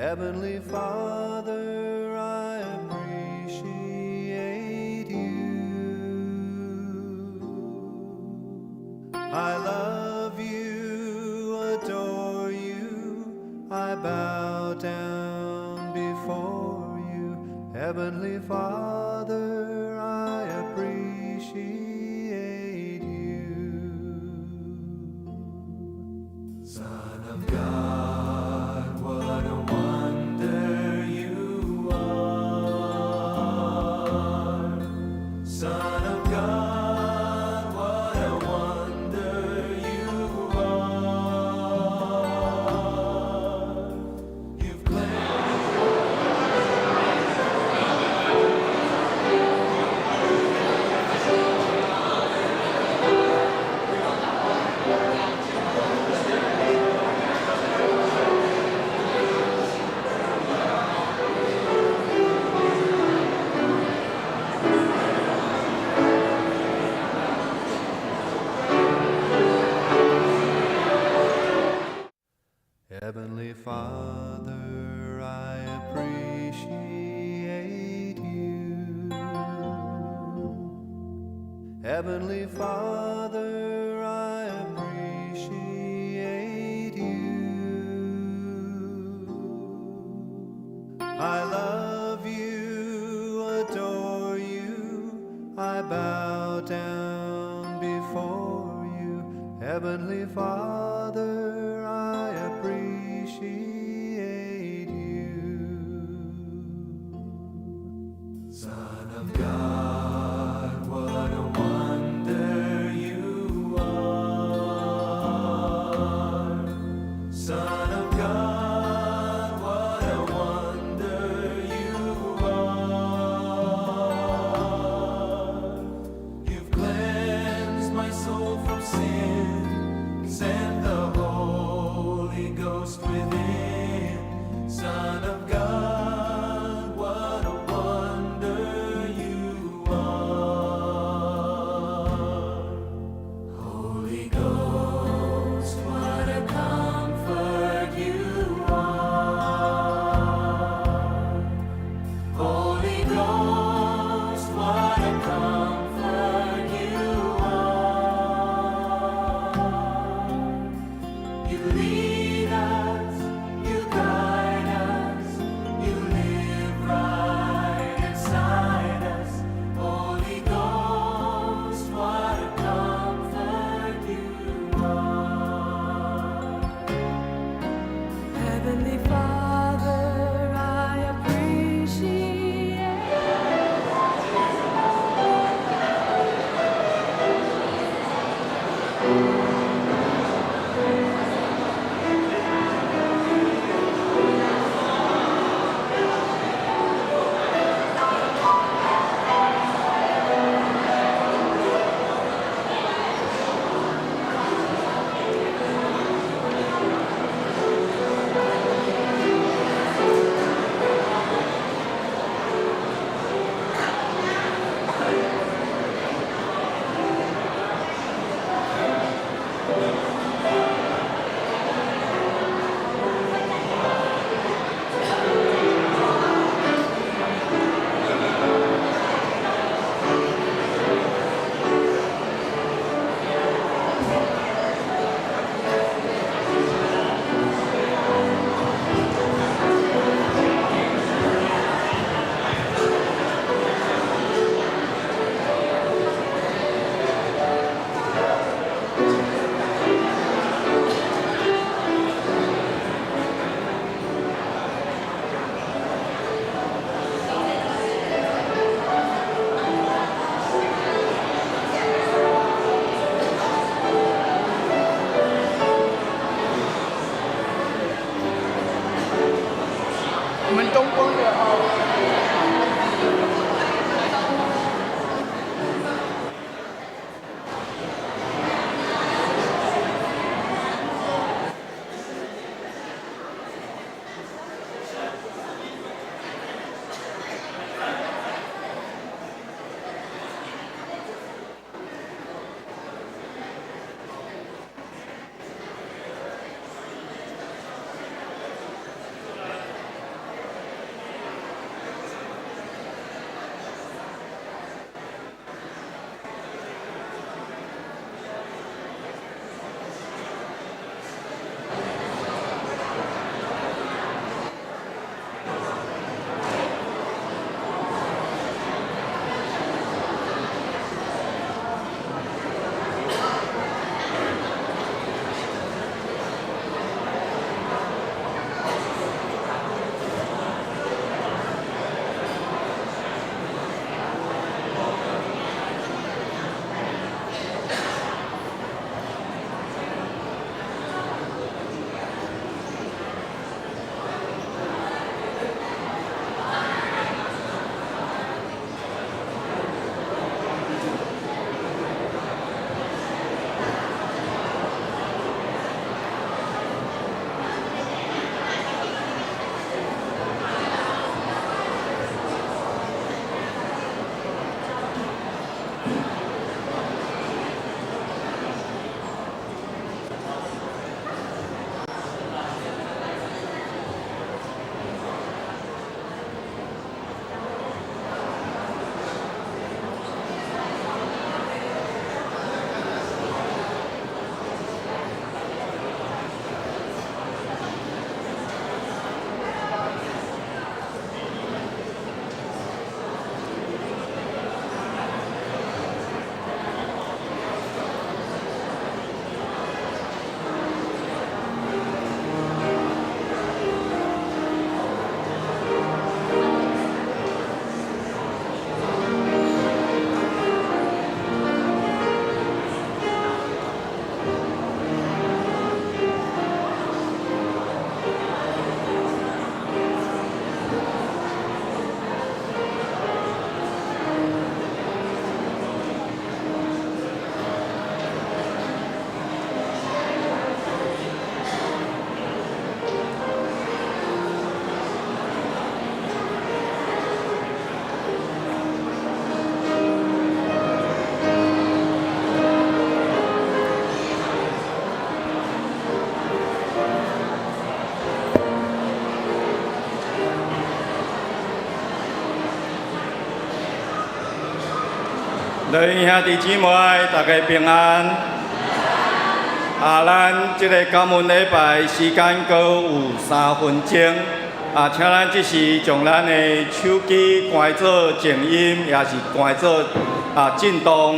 Heavenly Father, I appreciate you. I love you, adore you, I bow down before you. Heavenly Father, I appreciate you. Son of God, what a wonder you are. Son of God, what a wonder you are. You've cleansed. Heavenly Father, I appreciate you. Heavenly Father, I appreciate you. I love you, adore you, I bow down before you. Heavenly Father, I appreciate you. Son of God, what a wonder you are. Son of God, what a wonder you are. You've cleansed my soul from sin, set 各位兄弟姊妹，大家平安。啊，咱這个感恩禮拜時間閣有3分鐘。啊，請咱這時將咱的手機關做靜音，也是關做震動，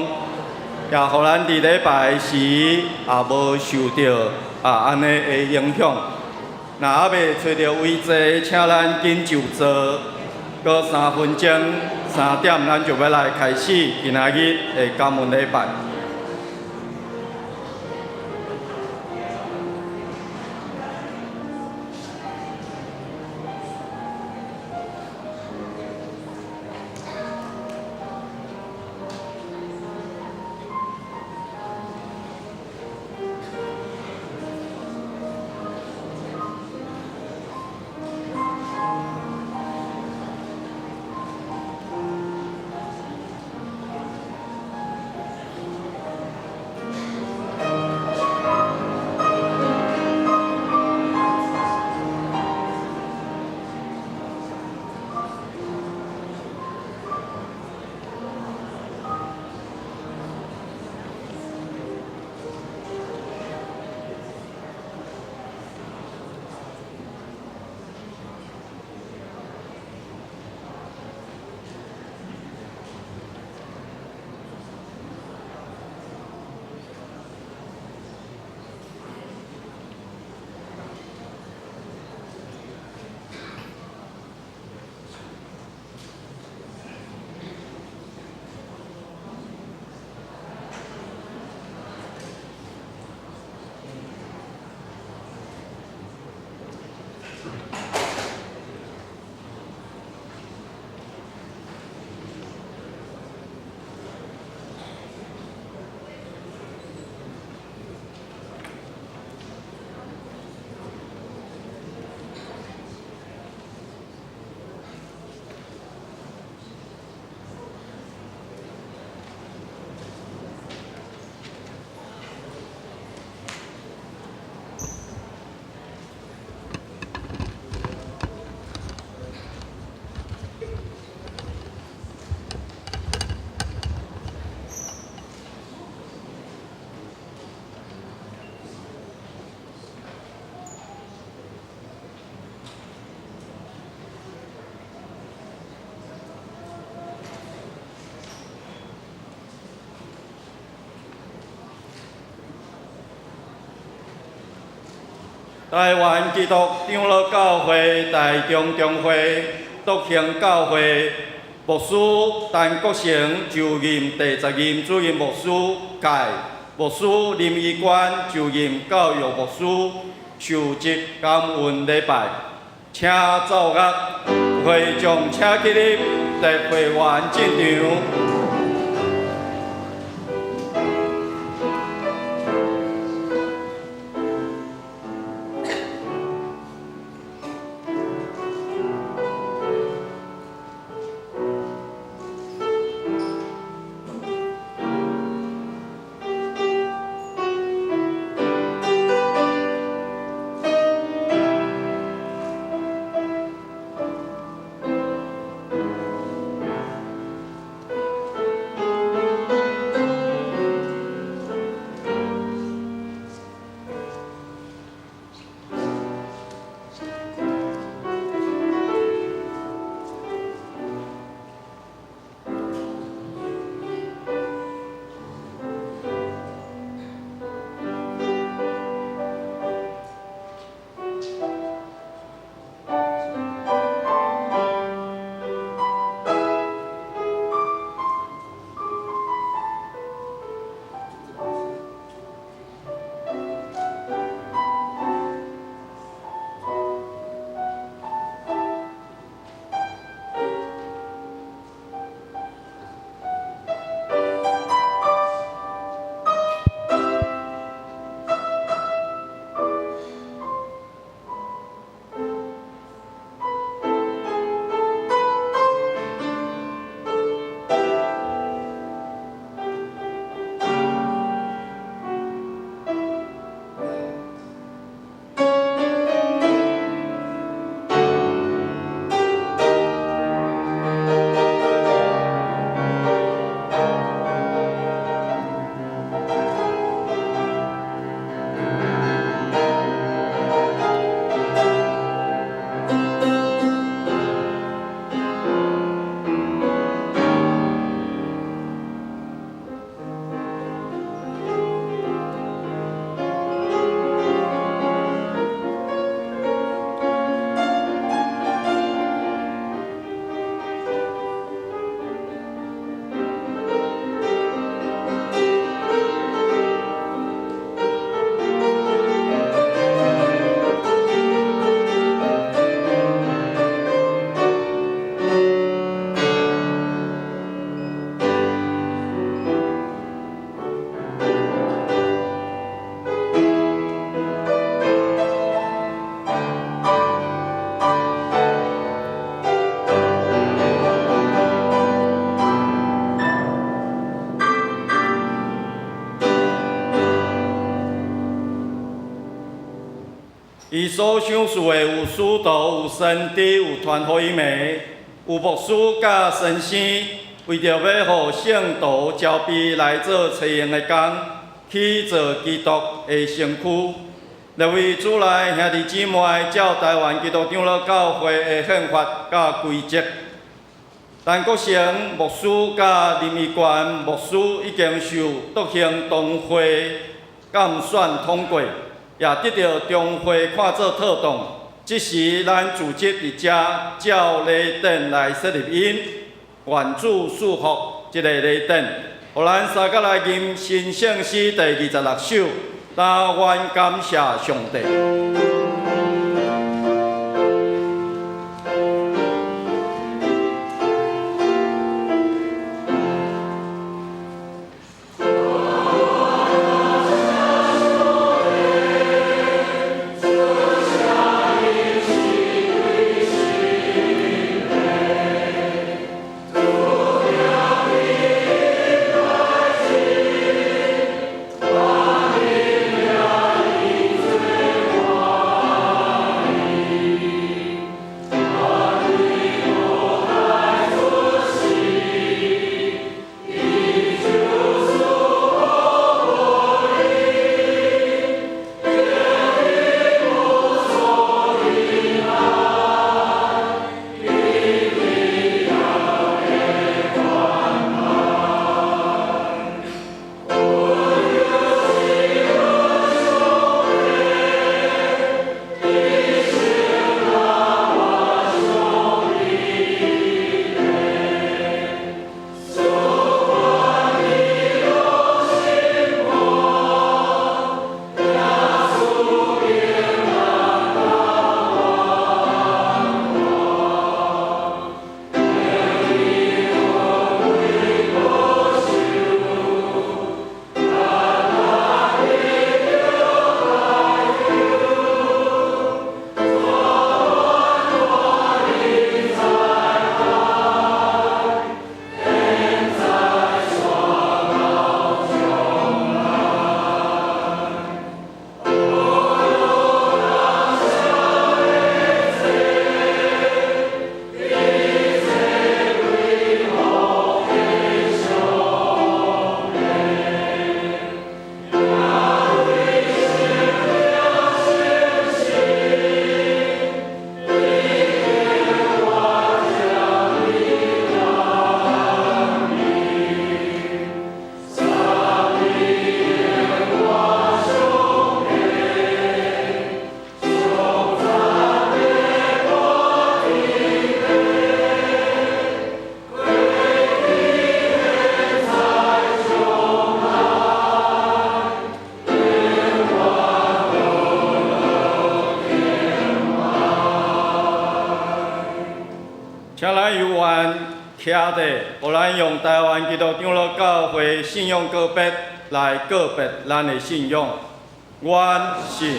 也予咱佇禮拜時也無受著按呢的影響。若猶未揣著位置，請咱緊就座。閣3分鐘，3點咱就欲來開始今仔日的感恩禮拜。台灣基督長老教會台中中會篤興教會牧師陳國成就任第10任主任牧師，屆牧師林怡冠就任教育牧師，受職感恩禮拜，請奏樂，會眾請起立，特會員進場。伊所賞賜的有使徒、有先知、有傳福音的，有牧師佮先生，為著欲予聖徒焦備來做齊閒的工，去做基督的身軀。列位主內兄弟姊妹，照台灣基督長老教會的憲法佮規則，陳國成牧師佮林義冠牧師已經受篤興堂會監選通過，也得著中會看做妥當。這時，咱組織佇遮照禮典來設立𪜶，願主賜福這個禮典，予咱三角來吟新聖詩第26首，但願感謝上帝。請咱猶原徛佇，予咱用台灣基督長老教會信仰告別來告別咱的信仰。阮信。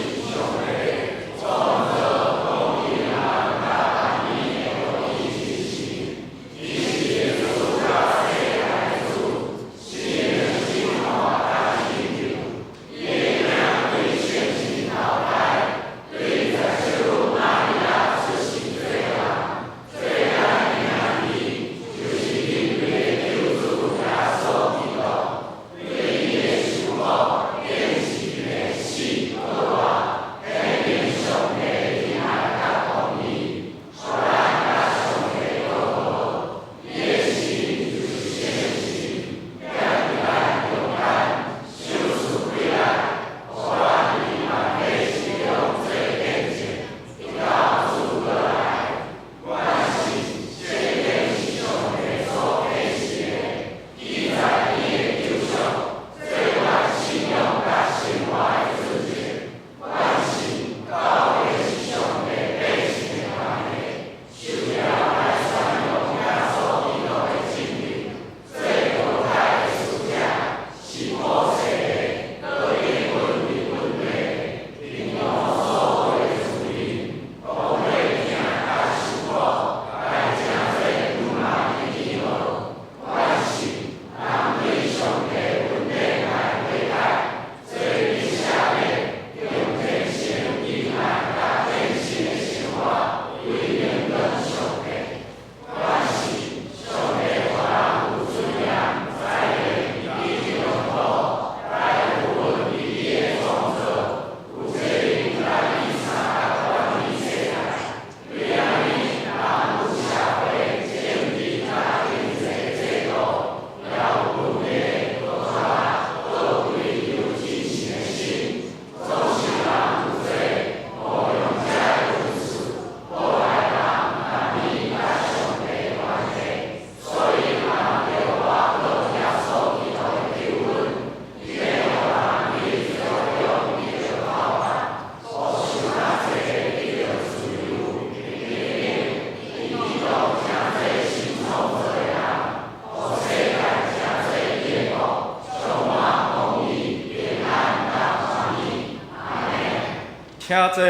請坐。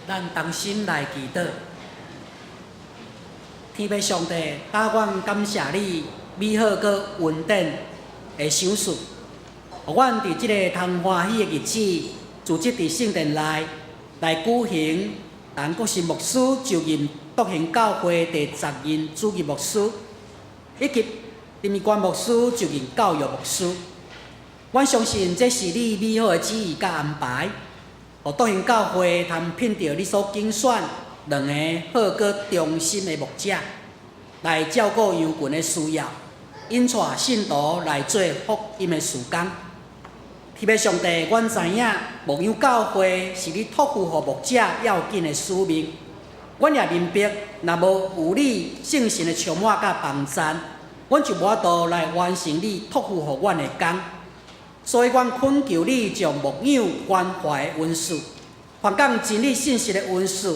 咱同心來祈禱，天父上帝，打阮感謝你美好閣恩典的賞賜，予阮佇這个通歡喜的日子，組織佇聖殿內來舉行陳國信牧師就任篤興教會第十任主任牧師，以及林美冠牧師就任教育牧師。阮相信這是你美好的旨意佮安排。予篤興教會通聘著你所揀選兩個好閣忠心的牧者，來照顧羊群的需要，引帶信徒來做福音的事工。天父上帝，阮知影牧養教會是你託付予牧者要緊的使命。阮也明白，若無有你聖神的充滿佮幫贊，阮就無法度來完成你託付予阮的工。所以，阮懇求你將牧養關懷的恩賜、傳講真理信息的恩賜，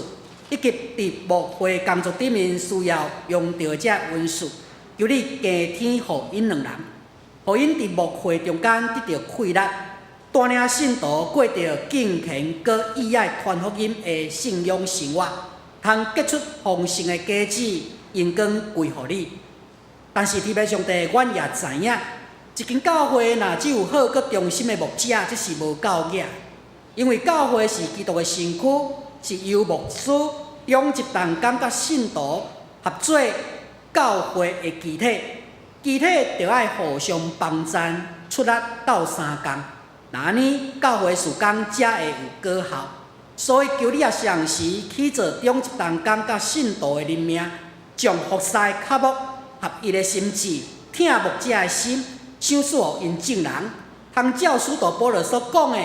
以及佇牧會工作頂面需要用著的這恩賜，求你加添予𪜶兩人，予𪜶佇牧會中間得著氣力，帶領信徒過著敬虔閣意愛傳福音的信仰生活，通結出豐盛的果子，榮光歸予你。但是天父上帝，阮也知影，一間教會若只有好閣忠心的牧者，這是無夠額。因為教會是基督的身軀，是由牧師、長執同工佮信徒合做教會的肢體。肢體著愛互相幫贊，出力鬥相共。若按呢，教會事工才會有果效。所以求你也常時起做長執同工佮信徒的任命，將服侍較牧合一的心志，疼牧者的心，賞賜予𪜶眾人，通照使徒保羅所講的，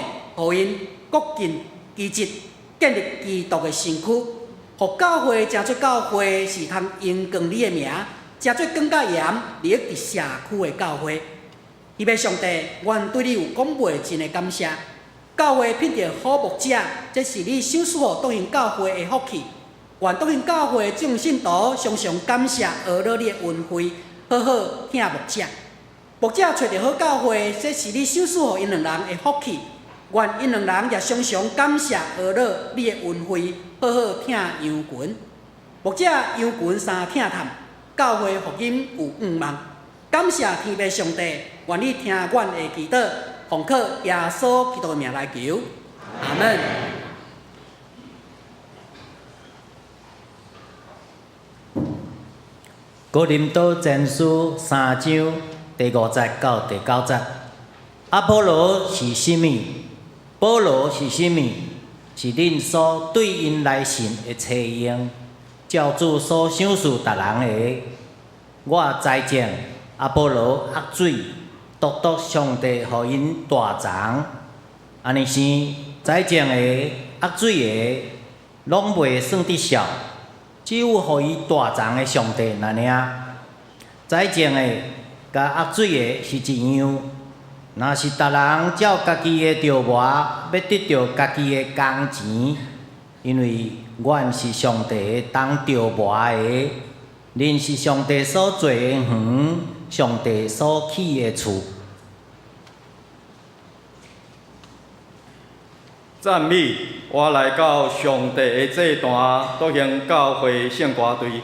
予𪜶各盡其職，建立基督的身軀，予教會成做教會是通榮光你的名，成做更加嚴利益佇社區的教會。天父上帝，阮對你有講袂盡的感謝。教會聘著好牧者，這是你賞賜予篤興教會的福氣。願篤興教會眾信徒常常感謝阿咾你的恩惠，好好疼牧者。牧者揣著好教會，這是你賞賜予𪜶兩人的福氣。願𪜶兩人也常常感謝阿咾你的恩惠，好好疼羊群。牧者羊群三疼痛，教會福音有向望。感謝天父上帝，願你聽阮的祈禱，奉靠耶穌基督的名來求，阿門。哥林多前書三章第五節到第九節，阿波羅是啥物？保羅是啥物？是恁所對𪜶來信的冊用，照主所賞賜逐人的。我栽種，阿波羅壓水，獨獨上帝予𪜶大長。按呢生，栽種的、壓水的，攏袂算得數，只有予伊大長的上帝爾爾。栽種的佮壓水的是一樣。若是逐人照家己的著磨，欲得著家己的工錢，因為阮是上帝當著磨的，恁是上帝所做的園，上帝所起的厝。讚美，我來到上帝的祭壇，篤興教會聖歌隊。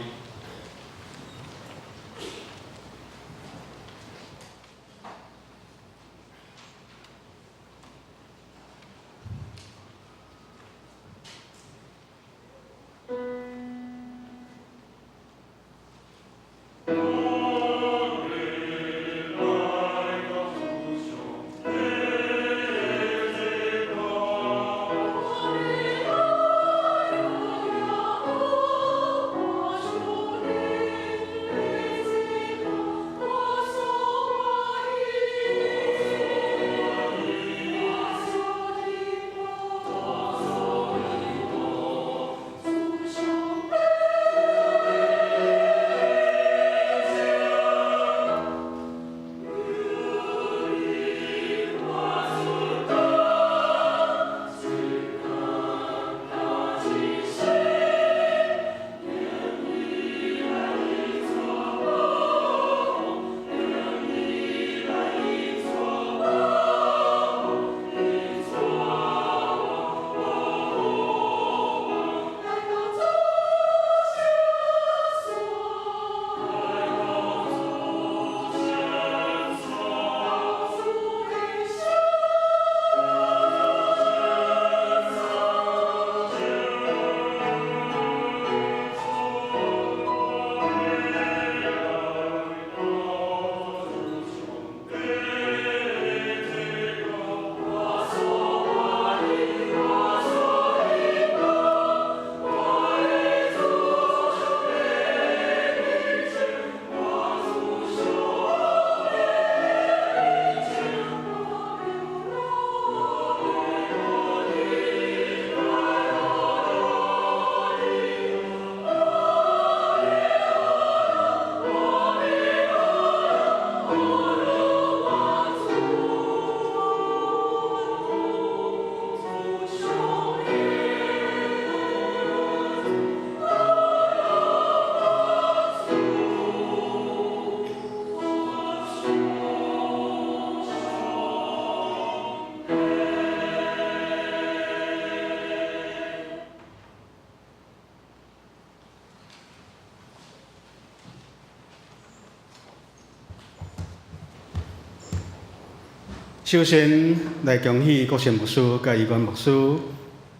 首先來恭喜國賢牧師佮伊關牧師，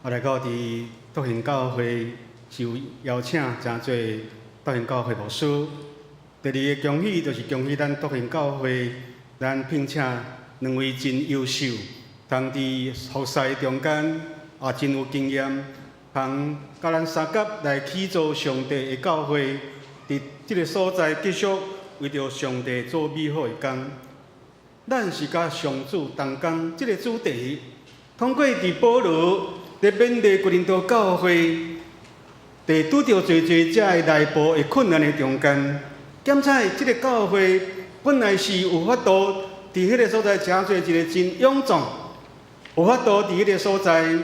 我來到佇篤興教會受邀請，成做篤興教會牧師。第二个恭喜就是恭喜咱篤興教會，咱聘請兩位真優秀，通佇服侍中間也真有經驗，通佮咱相佮來起造上帝的教會，佇這个所在繼續為著上帝做美好的工。咱是佮上主同工，這个主題通過佇保羅咧勉勵哥林多教會，佇拄著濟濟遮个內部的困難的中間，檢查這个教會本來是有法度佇彼个所在成做一个真勇壯，有法度佇彼个所在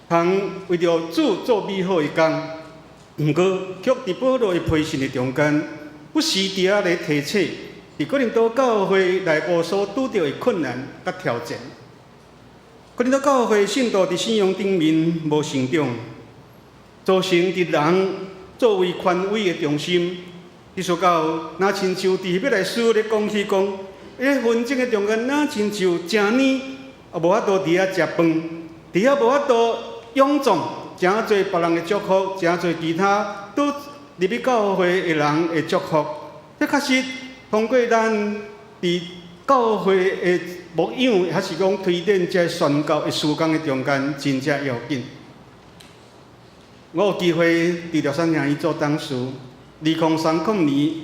通為著主做美好的工。毋過，卻佇保羅的批信的中間，不時佇遐咧提醒，佇哥林多教會內部所拄著的困難佮挑戰。哥林多教會信徒佇信仰頂面無成長，造成佇人作為權威的中心。意思到，若親像佇希伯來書咧講起講，咧紛爭的中間，若親像食奶，啊無法度佇遐食飯，佇遐無法度勇壯，誠濟別人的祝福，誠濟其他拄入去教會的人的祝福。這確實通過咱佇教會的牧養，還是講推展這宣教的事工的中間，真正要緊。我有機會佇樂山兄做董事，2030年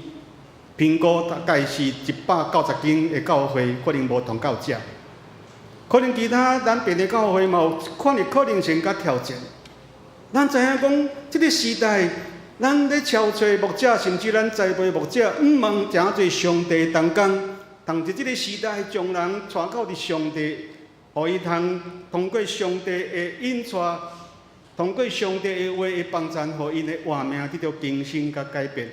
評估大概是190間的教會，可能無同到遮。可能其他咱別的教會嘛有這款的可能性佮挑戰。咱知影講，這个時代，咱咧超揣牧者，甚至咱栽培牧者，向望誠濟上帝同工，通佇這个時代將人帶到佇上帝，予伊通通過上帝的引帶，通過上帝的話的幫贊，予𪜶的活命得著更新佮改變。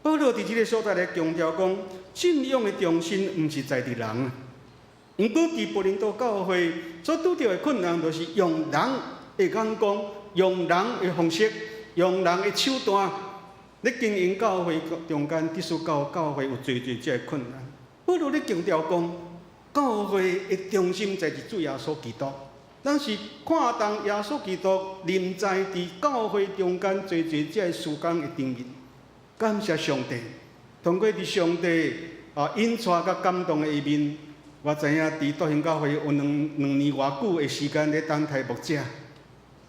保羅佇這个所在來強調講，信仰的中心毋是在佇人啊。毋過佇哥林多教會所拄著的困難，就是用人的眼光、用人的方式、用人的手段，咧經營教會中間，得失教教會有濟濟這个困難。保羅咧強調講，教會的中心在佇主耶穌基督。咱是看重耶穌基督臨在佇教會中間濟濟這个事工的頂面。感謝上帝，通過佇上帝啊引帶佮感動的一面，我知影佇篤興教會有兩年偌久的時間咧等待牧者，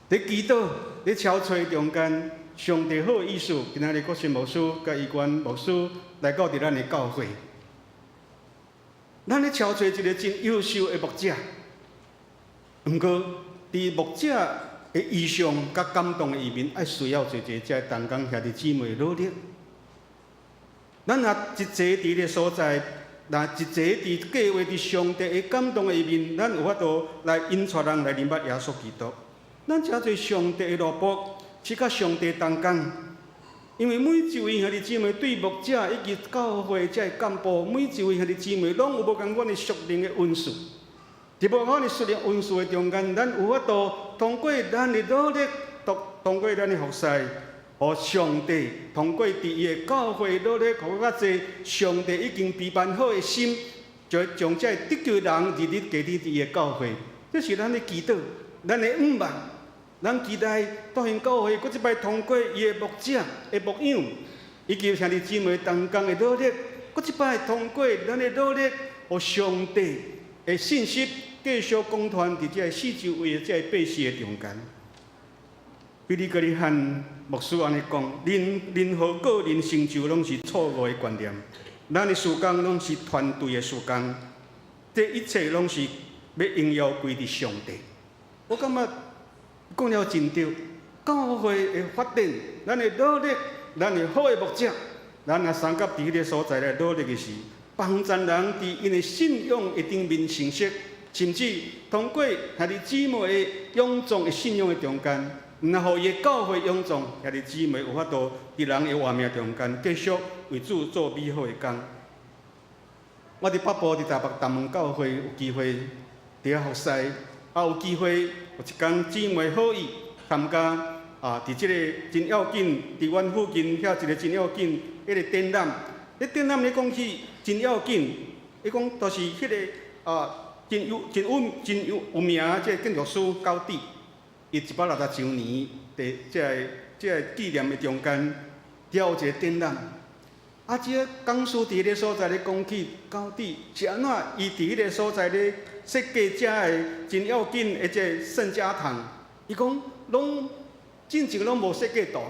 佇祈禱、咧敲揣中間，上帝好意思，今仔日國信牧師佮伊關牧師來到佇咱的教會，咱咧敲揣一个真優秀的牧者。毋過，佇牧者的異象佮感動的裏面，愛需要濟濟遮同工兄弟姊妹努力。咱若一齊佇个所在，若一齊佇計劃佇上帝的感動的裏面，咱有法度來引帶人來認捌耶穌基督。咱誠濟上帝的奴僕，是佮上帝同工。因為每一位兄弟姊妹對牧者以及教會這个幹部，每一位兄弟姊妹攏有無仝款的屬靈的恩賜。佇無仝款的屬靈恩賜的中間，咱有法度通過咱的努力，通過咱的服侍，予上帝通過佇伊的教會努力，予較濟上帝已經備辦好的心，就將這个得救人日日加添佇伊的教會。這是咱的祈禱，咱的向望。咱期待篤興教會閣一擺通過伊的牧者的牧養，以及兄弟姊妹同工的努力，閣一擺通過咱的努力，予上帝的信息繼續廣傳佇這个四周圍的這个百姓的中間。比利格里漢牧師按呢講：任何個人成就攏是錯誤的觀念，咱的事工攏是團隊的事工，這一切攏是欲榮耀歸佇上帝。我感覺講了真對，教會的發展，咱的努力，咱的好的牧者，咱若相佮佇彼个所在來努力的是，幫贊人佇𪜶的信仰的頂面成熟，甚至通過兄弟姊妹的勇壯的信仰的中間，毋但予伊的教會勇壯，兄弟姊妹有法度佇人的活命中間繼續為主做美好的工。我佇北部佇台北大門教會有機會佇遐服侍，也有機會有一工姊妹好意參加啊，佇這个真要緊，佇阮附近遐一个真要緊彼个展覽。彼展覽咧講起真要緊，伊講就是彼个啊，真有真有真有有名的這个建築師高迪，伊160周年佇這个紀念的中間，遐有一個展覽。啊，這个講師佇彼个所在咧講起高迪是按怎，伊佇彼個所在咧設計遮个真要緊的這個聖家堂，伊講攏進前攏無設計圖，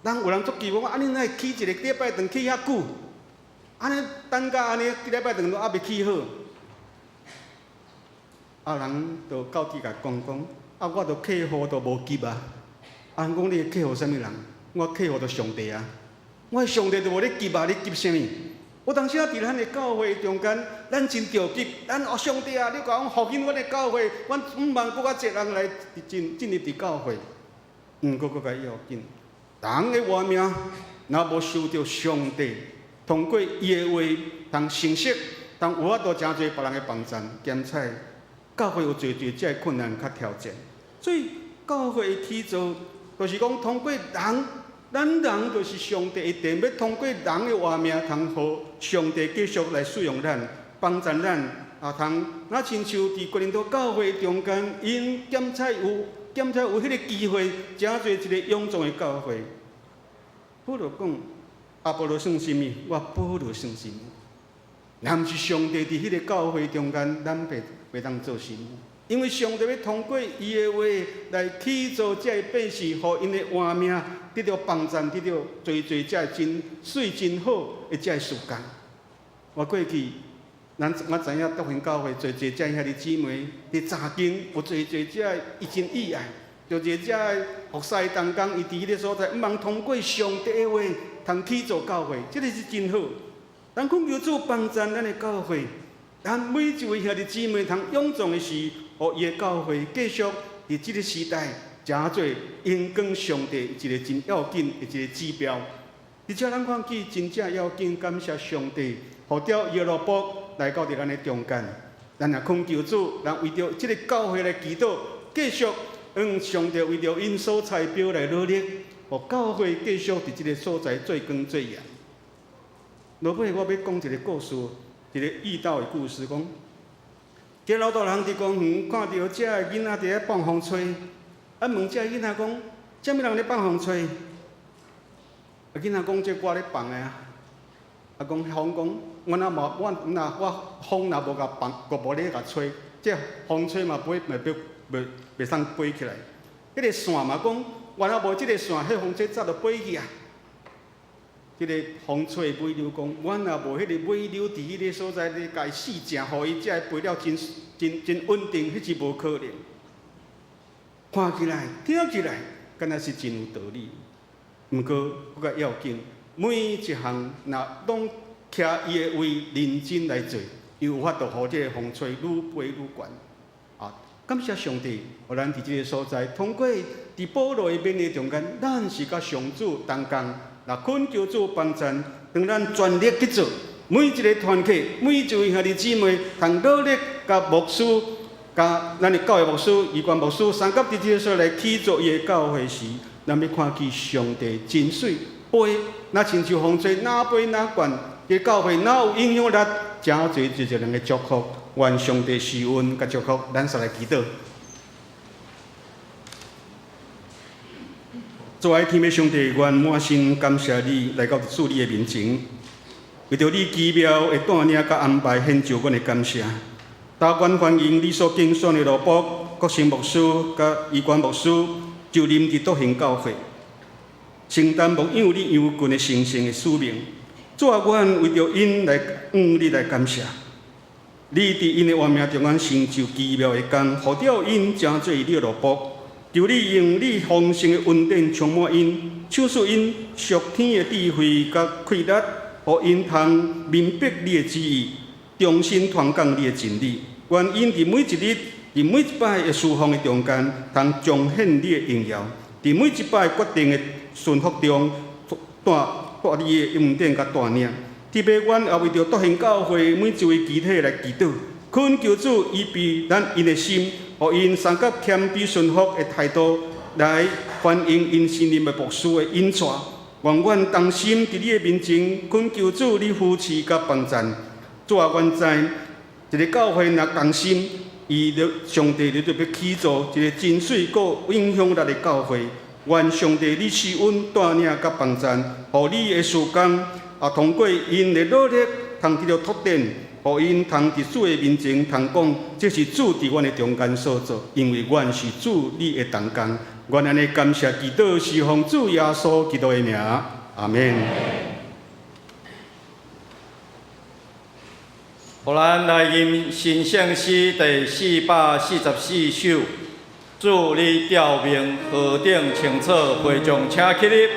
人有人足奇怪，啊，你哪會起一個禮拜堂起遐久？按呢等甲按呢，一禮拜堂攏猶未起好。啊，人就高迪共講講，啊，我著客戶都無急啊。啊，人講你的客戶啥物人？我客戶就上帝啊。我的上帝都無咧急啊，你急啥物？有當時啊，佇咱的教會中間，咱真著急，咱哦上帝啊，你共阮復興阮的教會，阮毋望閣較濟人來進進入佇教會。毋過閣較要緊，人的活命若無受著上帝通過伊的話通成熟，通有法度誠濟別人的幫贊檢採，教會有濟濟這个困難佮挑戰。所以教會的起造，就是講通過人，咱人就是上帝的殿，欲通過人的活命，通予上帝繼續來使用咱，幫贊咱，啊，通若親像佇哥林多教會中間，𪜶檢採有彼个機會，成做一个勇壯的教會。保羅講，阿波羅算啥物？我保羅算啥物？若毋是上帝佇彼个教會中間，咱袂袂當做啥物。因為上帝欲通過伊的話來起造這个百姓，予𪜶的活命得著幫贊，得著濟濟這个真媠真好的這个事工。我過去，咱我知影德興教會濟濟這兄弟姊妹佇查經，有濟濟這个伊真意愛，就濟這个服侍同工，伊佇彼个所在，毋望通過上帝的話，通起造教會，這个是真好。咱懇求主幫贊咱的教會，咱每一位兄弟姊妹通勇壯的是，予伊的教會繼續佇這个時代，成做榮光上帝一個真要緊的一個指標。而且咱看見真正要緊，感謝上帝，呼召伊的奴僕來到佇咱的中間。咱也懇求主，咱為著這个教會來祈禱，繼續讓上帝為著𪜶所差表來努力，予教會繼續佇這个所在做光做鹽。落尾我欲講一個故事，一個異道的故事，講，這老大人佇公園看著這个囡仔佇咧放風吹，啊問這个囡仔講，啥物人咧放風吹？啊囡仔講這我咧放的啊。啊講風講，我若無我若我風若無共放，閣無咧共吹，這風吹嘛袂袂袂袂袂通飛起來。彼个線嘛講，我若無這个線，彼風吹早就飛去啊。這个風吹尾流講，阮若無彼个尾流佇彼个所在咧，共伊四正，予伊才會飛了真真真穩定，彼是無可能。看起來、聽起來，敢若是真有道理。毋過，閣較要緊，每一項若攏徛伊的位，認真來做，伊有法度予這个風吹愈飛愈懸。啊，感謝上帝，予咱佇這个所在，通過佇保羅的勉勵中間，咱是佮上主同工。若懇求主幫贊，當咱全力去做，每一个團契，每一位兄弟姊妹，通努力佮牧師、佮咱的教會牧師、儀冠牧師，相佮佇這个所來起造伊的教會時，咱欲看見上帝真媠飛，若親像風吹，若飛若懸，這個教會若有影響力，誠濟濟濟人的祝福，願上帝施恩佮祝福，咱煞來祈禱。主愛天父上帝，阮滿心感謝你來到主你的面前，為著你奇妙的帶領佮安排，獻上阮的感謝。答阮歡迎你所揀選的奴僕國成牧師佮伊冠牧師就任佇篤興教會，承擔牧養你羊群的神聖的使命。主啊，阮為著𪜶來向你來感謝。你佇𪜶的活命中間成就奇妙的工，呼召𪜶成做你的奴僕。求你用你豐盛的恩典充滿𪜶，賞賜𪜶屬天的智慧佮氣力，予𪜶通明白你的旨意，忠心傳講你的真理。願𪜶佇每一日、佇每一擺的事奉的中間，通彰顯你的榮耀；佇每一擺決定的順服中，帶帶你的恩典佮帶領。特別，阮也為著篤興教會每一位肢體來祈禱，懇求主預備咱𪜶的心，予𪜶相佮謙卑順服的態度來歡迎𪜶新任的牧師的引帶。願阮同心佇你的面前，懇求主你扶持佮幫贊。主啊，阮知一个教會若同心，伊就上帝就欲起造一个真媠閣有影響力的教會。願上帝你賜阮帶領佮幫贊，予你的事工也通過𪜶的努力，通得著拓展，予𪜶通佇主的面前通講，這是主佇阮的中間所做，因為阮是主你的同工。阮按呢感謝祈禱，是奉主耶穌基督的名，阿們。予咱來吟新聖詩第444首，主你召命何等清楚，會眾請起立。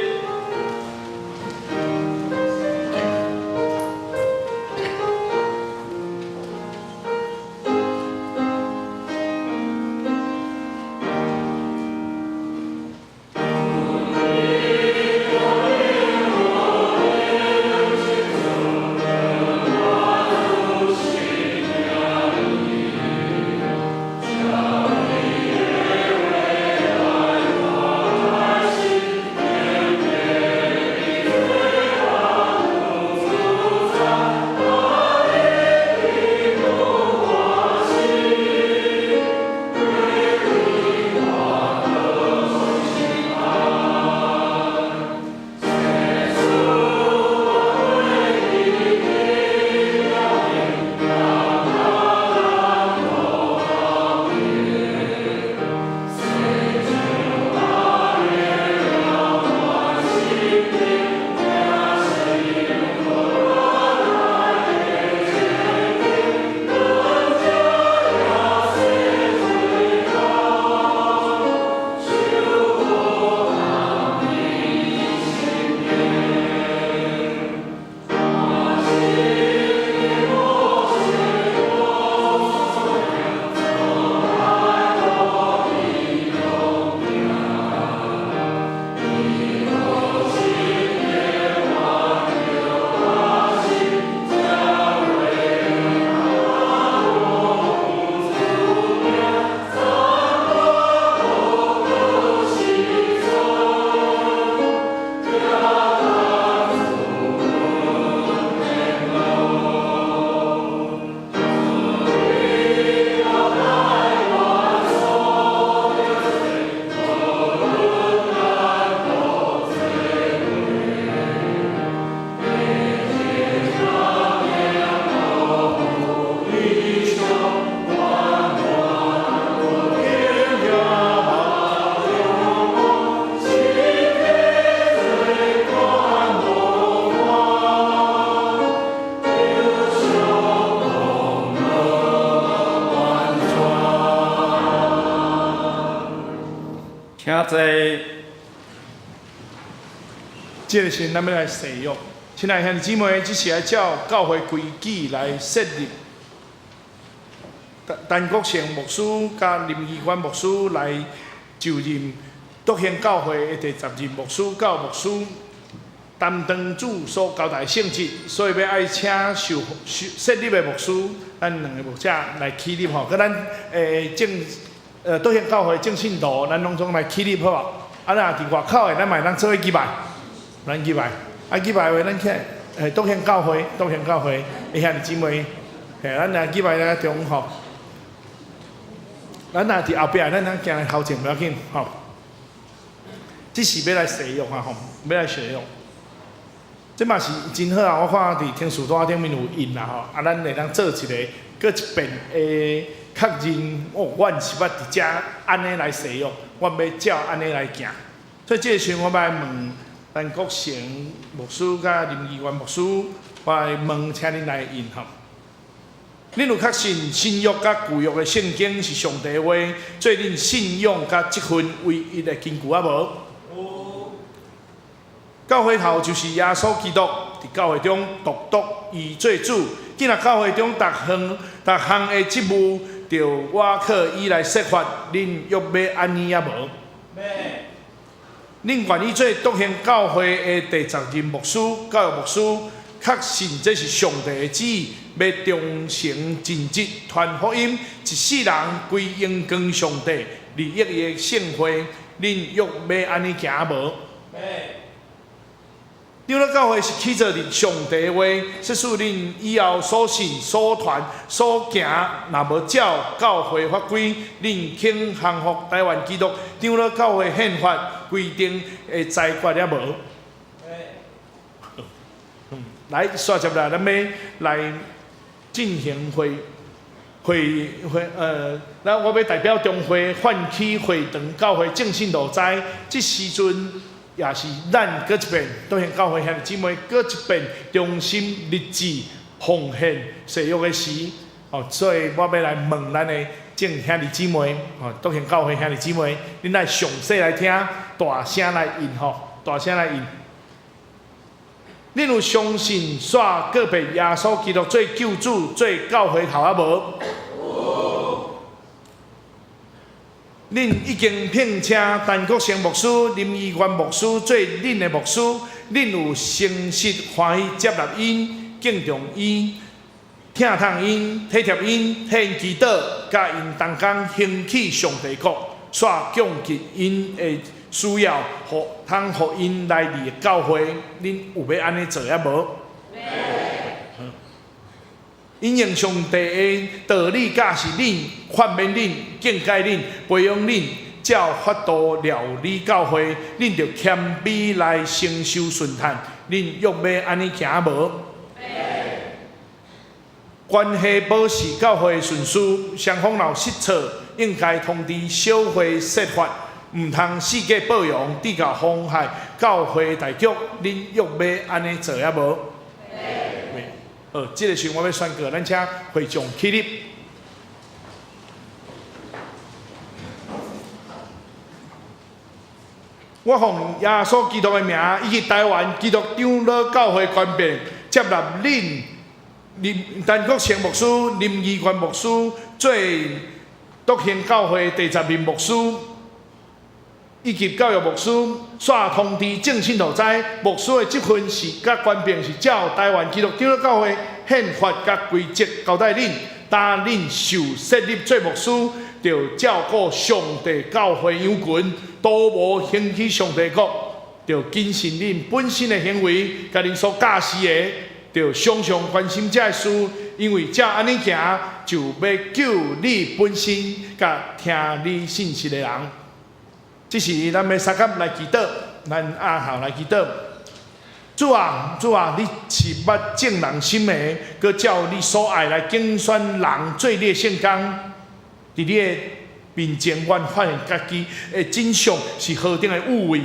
請坐。這个時陣，咱欲來誓約。親愛兄弟姊妹，這是愛照教會規矩來設立。陳國成牧師佮林義官牧師來就任篤興教會的第十任牧師、教牧師，擔當主所交代聖職，所以欲愛請受受設立的牧師，咱兩個牧者來起立吼，佮咱正篤興教會正信徒，咱攏總來起立好無？啊，若佇外口的，咱嘛會當做伙舉拜，咱舉拜。啊，舉拜的話，咱起來，篤興教會，篤興教會的兄弟姊妹，嘿，咱來舉拜來中吼。咱若佇後壁，咱通行來頭前無要緊，吼。這是欲來誓約啊，吼，欲來誓約。這嘛是真好啊！我看佇天使單頂面有印啦，吼，啊，咱會當做一个，閣一遍的確認。哦，阮是捌佇遮按呢來誓約，阮欲照按呢來行。所以這个時陣，我欲來問陳國成牧師佮林義元牧師，我來問，請恁來印吼。恁有確信新約佮舊約的聖經是上帝的話，做恁信仰佮積分唯一的根據啊無？有。教會頭就是耶穌基督，佇教會中獨獨伊做主。既若教會中逐項逐項的職務，著倚靠伊來設法，恁欲按呢啊無？恁願意做篤興教會的第十任牧師、教育牧師，確信這是上帝的旨意，欲忠誠盡職傳福音，一世人歸榮光上帝，利益伊的聖會，恁欲按呢行無？長老教會是起做佇上帝話，說使恁以後所信、所傳、所行，若無照教會法規，恁肯降服臺灣基督長老教會憲法規定的裁決抑無？來，煞接來，咱欲來進行會會會呃，咱我欲代表中會喚起會堂教會眾信徒知，這時陣也是咱閣一遍，篤興教會兄弟姊妹閣一遍忠心立志奉獻誓約的時，哦，所以我欲來問咱的眾兄弟姊妹，哦，篤興教會兄弟姊妹，恁愛詳細來聽，大聲來應吼，大聲來應。恁有相信煞告白耶穌基督做救主、做教會頭仔無？有。恁已經聘請陳國成牧師、林怡元牧師做恁的牧師，恁有誠實歡喜接納𪜶、敬重𪜶、疼痛𪜶、體貼𪜶、替𪜶祈禱，佮𪜶同工興起上帝國，煞供給𪜶的需要，予通予𪜶來你的教會，恁有欲按呢做抑無？𪜶用上帝的道理教示恁、勸勉恁、警戒恁、培養恁，照法度料理教會，恁著謙卑來承受順趁，恁欲欲按呢行無？關係保持教會順序，雙方若有失錯，應該通知小會設法，毋通四界報揚，致到妨害教會大局，恁欲欲按呢做抑無？好，這个時陣我欲宣告，咱請會眾起立。我奉耶穌基督的名，以及臺灣基督長老教會權柄，接納恁林陳國成牧師、林義源牧師做篤興教會第十任牧師，以及教育牧師，煞通知眾信徒知，牧師的職分是佮權柄是照臺灣基督長老教會憲法佮規則交代恁，當恁受設立做牧師，著照顧上帝教會羊群，都無興起上帝國，著謹慎恁本身的行為，佮恁所教示的，著常常關心這个事，因為照按呢行，就欲救你本身佮聽你信息的人。這時，咱欲相佮來祈禱，咱押頭來祈禱。主啊，主啊，你是捌眾人心的，閣照你所愛來揀選人做你的聖工。佇你的面前，阮發現家己的真相是何等的有味。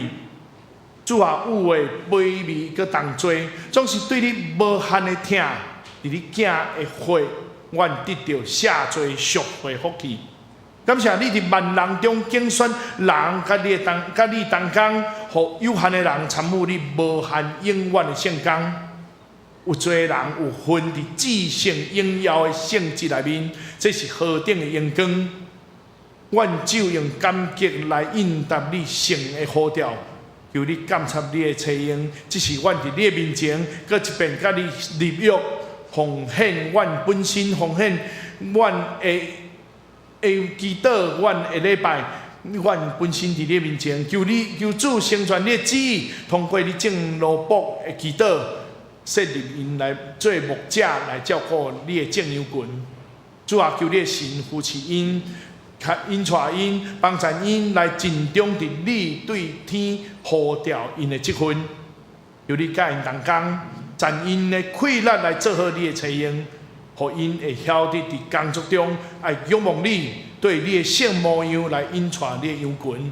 主啊，有的卑微閣同罪，總是對你無限的疼。佇你囝的血，阮得著赦罪贖回福氣。感謝你佇萬人中揀選人，佮你同佮你同工，予有限的人參與你無限永遠的聖工。有濟人有份佇至聖榮耀的聖職內面，這是何等的榮光！阮只有用感激來應答你聖的呼召，求你鑒察你的差用，這是阮佇你的面前，閣一遍佮你立約，奉獻阮本身，奉獻阮的。會祈禱，阮的禮拜，阮本身佇你面前，求你求主成全你的旨意，通過你眾奴僕的祈禱，設立𪜶來做牧者來照顧你的眾羊群。主啊，求你的神扶持𪜶，引帶𪜶，幫助𪜶來盡忠佇你對天呼召𪜶的職分。求你佮𪜶同工，盡𪜶的氣力來做好你的差用。予𪜶會曉得佇工作中愛仰望你，對你的聖模樣來引帶你的羊群。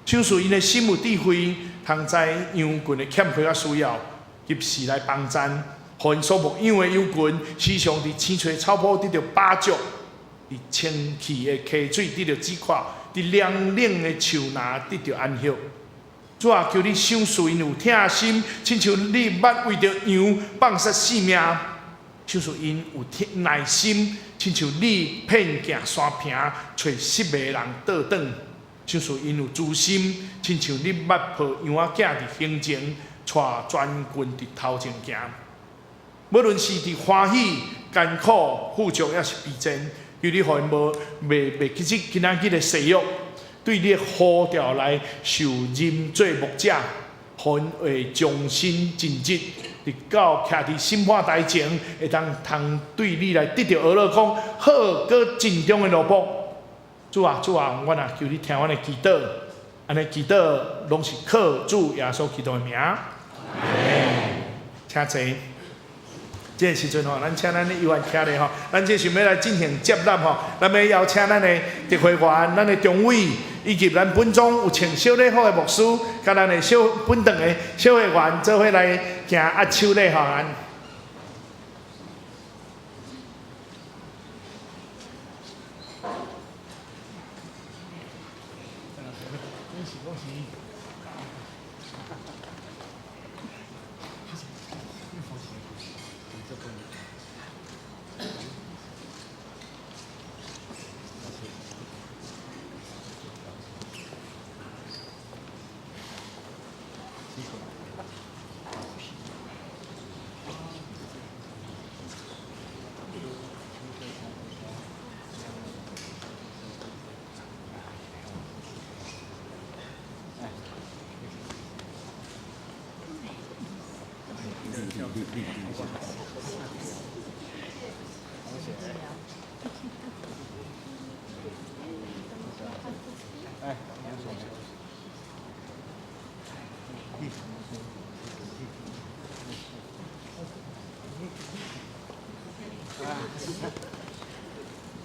賞賜𪜶的心有智慧，通知羊群的欠缺佮需要，及時來幫贊。予𪜶所牧養的羊群，時常佇青翠草坡得著飽足，佇清氣的溪水得著止渴，佇涼冷的樹林得著安歇。主啊，求你賞賜𪜶有疼心，親像你捌為著羊放捨性命。賞賜𪜶有耐心，親像你遍行山坪，揣失迷的人倒轉；賞賜𪜶有慈心，親像你捌抱羊仔囝佇胸前，帶全群佇頭前行。無論是佇歡喜、艱苦、富足，抑是貧賤，求你予𪜶無袂袂記這今仔日的誓約，對你的呼召來受任做牧者，予予𪜶會終身盡職，直到徛佇審判台前，會當通對你來得著呵咾講好，閣盡忠的奴僕。主啊，主啊，阮啊求你聽阮的祈禱，按呢祈禱攏是靠主耶穌基督的名。請坐。這個時陣吼，咱請咱的委員徛咧吼，咱這時欲來進行接納吼，咱欲邀請咱的特會員、咱的中委，以及咱本宗有穿小禮服的牧師，佮咱的小本堂的小會員做伙來行握手禮吼。恭喜恭喜！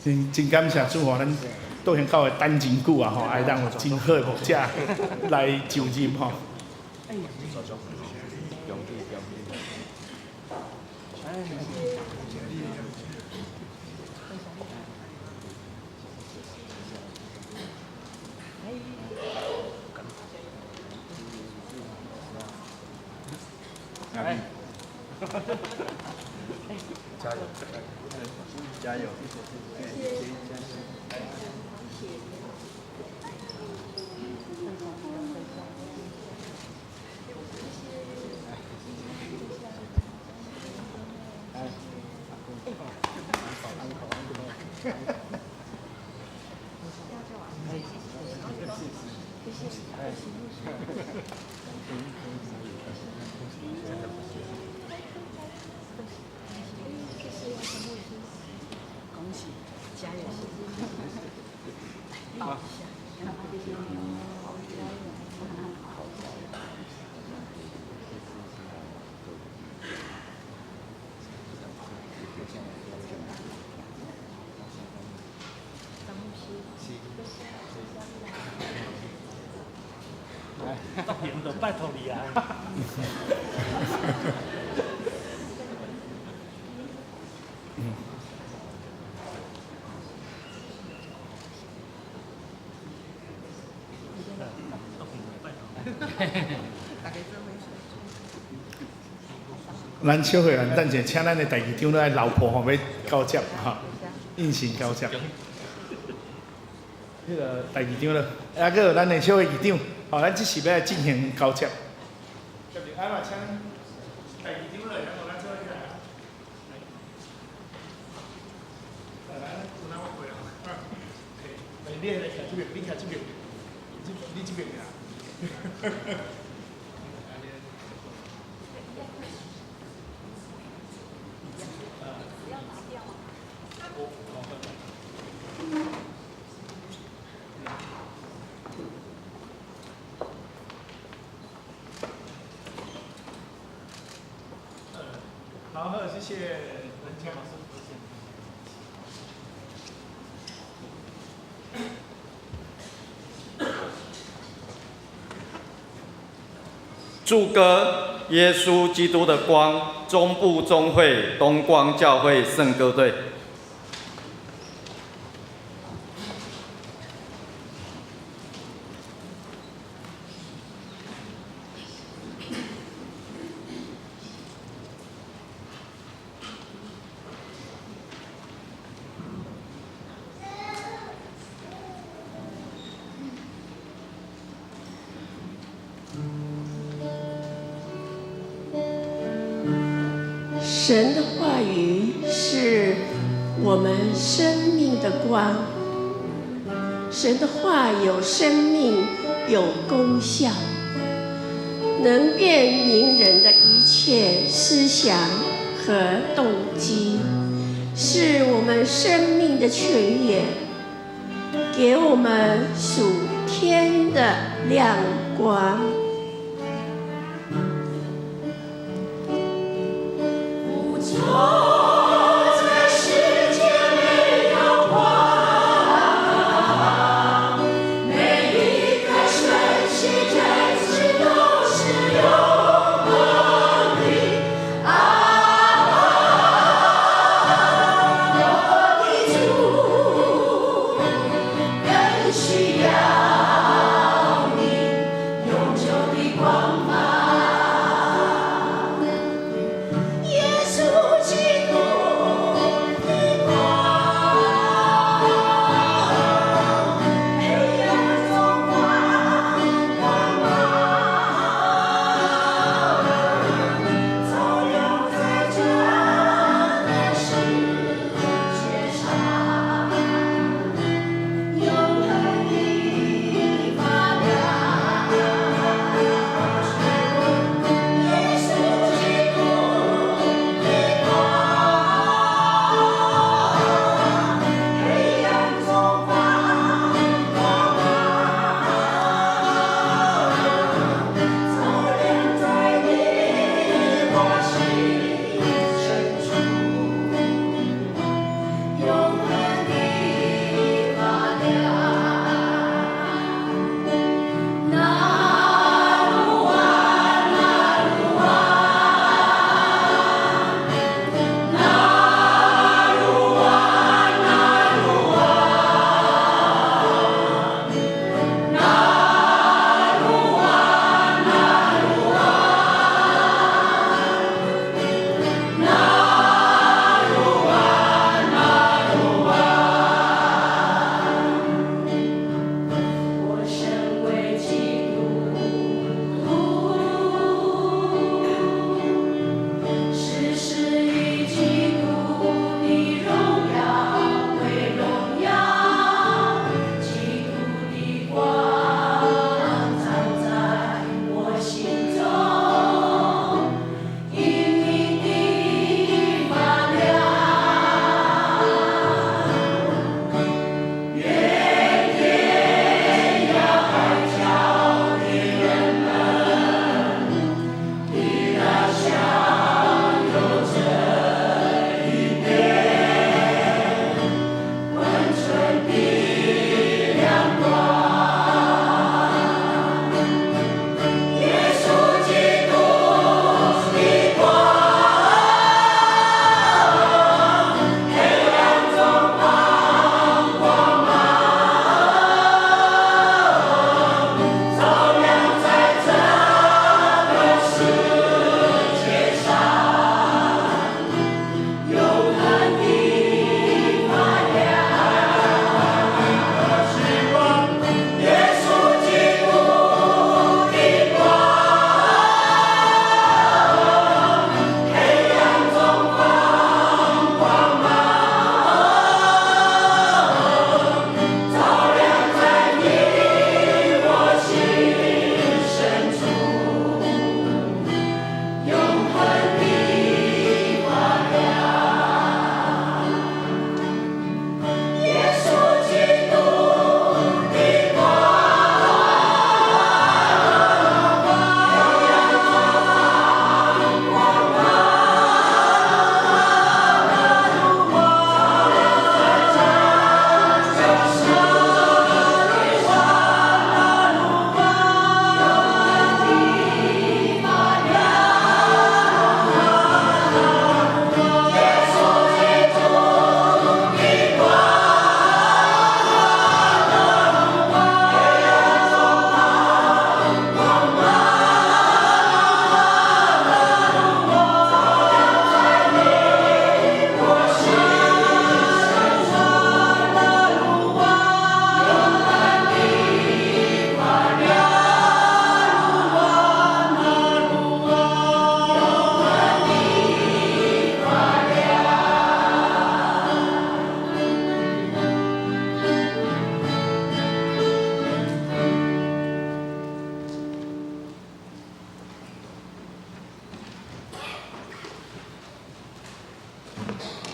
真真感謝主吼，咱道興教會等真久啊吼，會當有真好的牧者來就任吼。加油！加油！恭喜，加油！抱一下。就拜託你啊！咱小會員等者請咱的代議長來老婆吼，欲交接吼，印信交接。彼个代議長了，啊，閣有咱的小會議長，吼，咱這是欲來進行交接。啊嘛，請代議長來，然後咱做伙起來。來，來，有哪我過啊？來，你來徛這邊，你徛這邊，你這邊啊。好，好，謝謝文強老師。祝歌《耶穌基督的光》，中部中會東光教會聖歌隊。神的話語是我們生命的光，神的話有生命，有功效，能辨明人的一切思想和動機，是我們生命的泉源，給我們屬天的亮光。不錯，這世界沒有光，每一個瞬息真實都是永恆的。阿爸，我的主，更需要你永久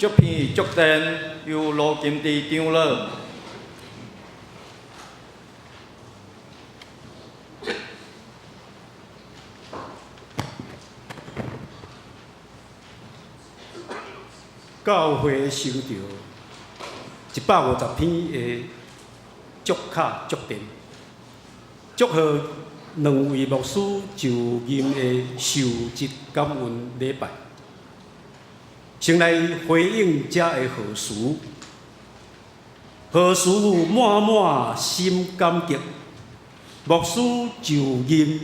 這篇祝電由羅金智長老。教會收著150篇的祝卡祝電，祝賀兩位牧師就任的受職感恩禮拜。先來回應遮的賀詞，賀詞滿滿心感激，牧師就任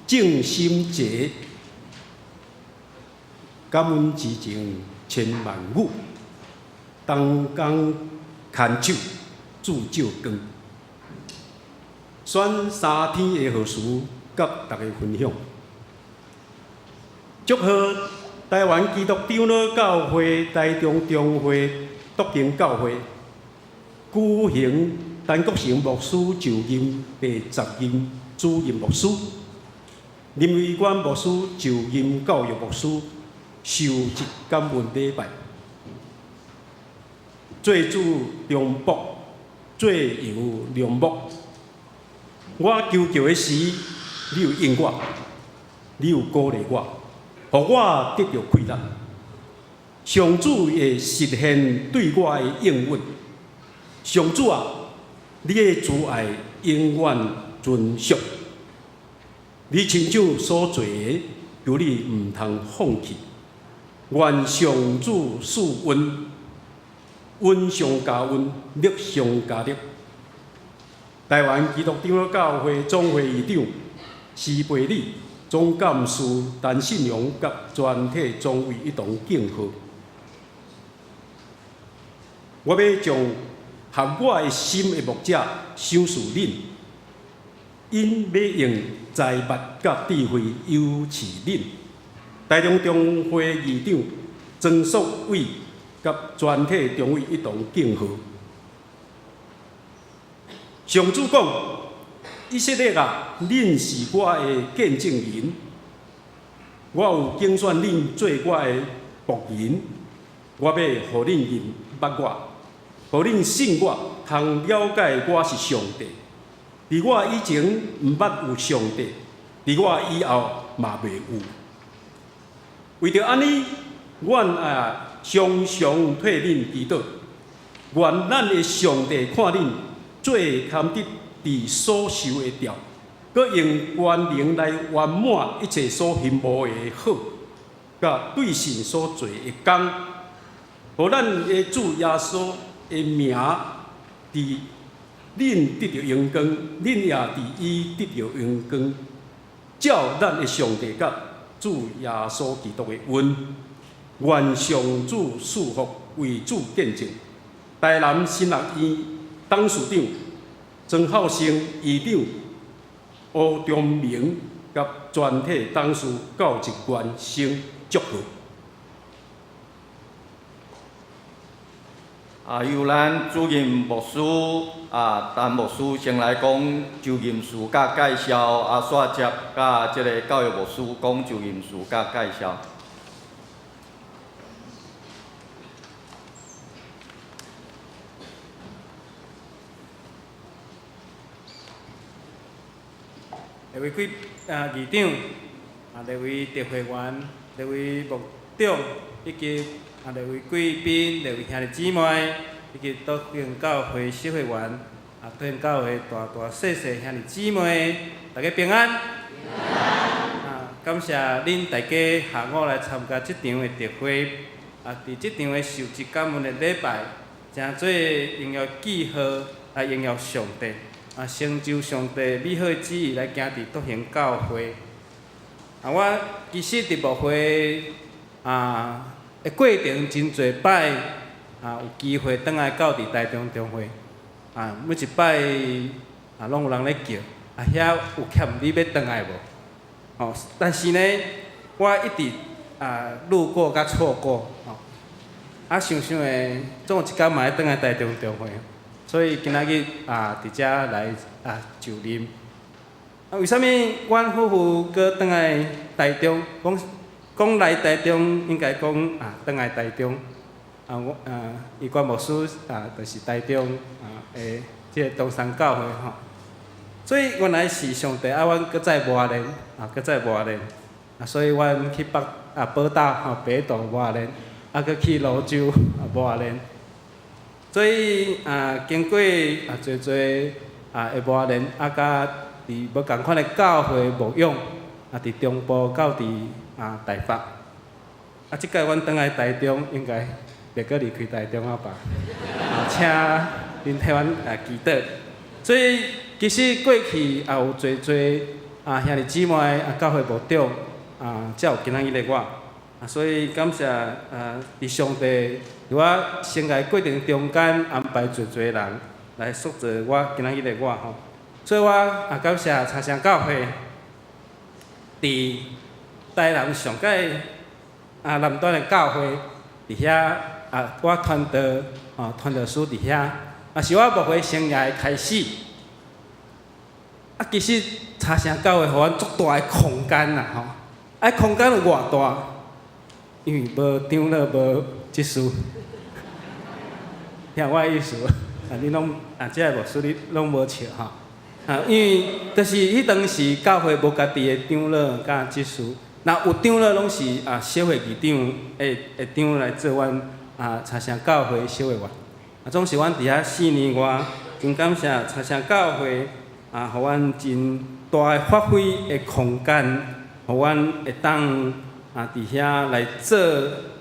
正心齊，感恩之情千萬語，同工牽手主照光，選三篇的賀詞，佮大家分享。祝賀台灣基督長老教會台中中會篤行教會舉行陳國成牧師就任第十任主任牧師，林維源牧師就任教育牧師，受職感恩禮拜。做主中保，做油良牧。我求救的時，你有應我，你有鼓勵我，予我得著氣力。上主會實現對我的應允。上主啊，你的慈愛永遠存續。你親手所做的，求你毋通放棄。願上主賜恩，恩上加恩，力上加力。台灣基督長老教會總會議長施培禮、總幹事陳信陽佮全體總會一同敬賀。我欲將合我的心的牧者賞賜恁，𪜶欲用財物佮智慧賞賜恁。台中中會議長曾淑偉佮全體中委一同敬賀。上主講：以色列啊，恁是我的見證人，我有揀選恁做我的僕人，我欲予恁認捌我，予恁信我，通了解我是上帝。佇我以前毋捌有上帝，佇我以後嘛袂有。為著按呢，阮也常常替恁祈禱，願咱的上帝看恁做堪得佇所受的召，閣用權能來圓滿一切所興慕的好，佮對神所做的工，予咱的主耶穌的名佇恁得著榮光，恁也佇伊得著榮光，照咱的上帝佮主耶穌基督的恩，願上主賜福，為主見證。台南神學院董事長曾孝成院長吳忠明佮全體董事教職員先祝賀。啊，由咱主任牧師啊，陳牧師先來講就任詞佮介紹，啊，煞接佮這个教育牧師講就任詞佮介紹。各位貴啊議長，啊各位特會員，各位牧長，以及啊各位貴賓，各位兄弟姊妹，以及篤行教會小會員，啊篤行教會大大細細兄弟姊妹，大家平安。啊，感謝恁大家下午來參加這場的特會，啊，佇這場的受職感恩的禮拜，誠做榮耀記號來榮耀上帝。啊，成就上帝美好的旨意來行佇篤行教會。啊，我其實佇牧會啊的過程真濟擺啊，有機會轉來到佇台中中會。啊，每一擺啊，攏有人咧叫，啊，遐有欠你欲轉來無？吼，但是呢，我一直啊路過佮錯過，吼，啊，想想的，總有一工嘛愛轉來台中中會。所以今仔日啊，佇遮來啊就任。啊，為啥物阮夫婦閣轉來台中？講講來台中，應該講啊，轉來台中。啊，我啊，伊關牧師啊，就是台中啊的這个中山教會吼。所以原來是上帝愛阮閣再磨練，啊，閣再磨練。啊，所以阮去北啊寶島吼北投磨練，啊，閣去蘆洲啊磨練。所以啊，經過啊濟濟啊的磨練，啊，佮佇無仝款的教會牧養，啊，佇中部到佇啊台北。啊，這屆阮轉來台中，應該袂閣離開台中啊吧？啊，請恁替阮來祈禱。所以其實過去也有濟濟啊兄弟姊妹啊教會牧長啊，才有今仔日的我。啊，所以感謝啊，佇上帝佇我生涯過程中間安排濟濟人來塑造我今仔日的我吼。所以我也感謝柴城教會佇台南上蓋啊南端的教會佇遐啊，我傳道吼傳道書佇遐，也是我牧會生涯的開始。啊，其實柴城教會予阮足大的空間啦吼，啊，空間有偌大？因為無長老無執事，聽我的意思無？啊，恁攏啊，這个牧師你攏無笑吼。啊，因為就是彼當時教會無家己的長老佮執事，若有長老攏是啊小會議長的長來做阮啊柴城教會小會員。啊，總是阮佇遐4年外，真感謝柴城教會啊，予阮真大的發揮的空間，予阮會當啊佇遐來做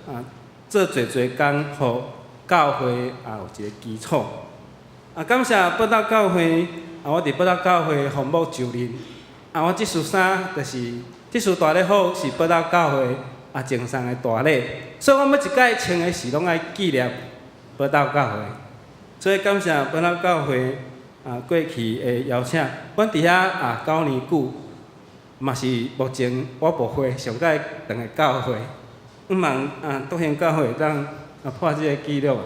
啊做濟濟工，予教會啊有一个基礎。啊，感謝寶島教會，啊，我佇寶島教會服務就任。啊，我這束衫就是這束大禮服是寶島教會啊贈送的大禮，所以我每一擺穿的時攏愛紀念寶島教會。所以感謝寶島教會啊過去的邀請，阮佇遐啊9年久，嘛是目前我牧會上蓋長的教會。向望啊，篤興教會會當啊破這个紀錄。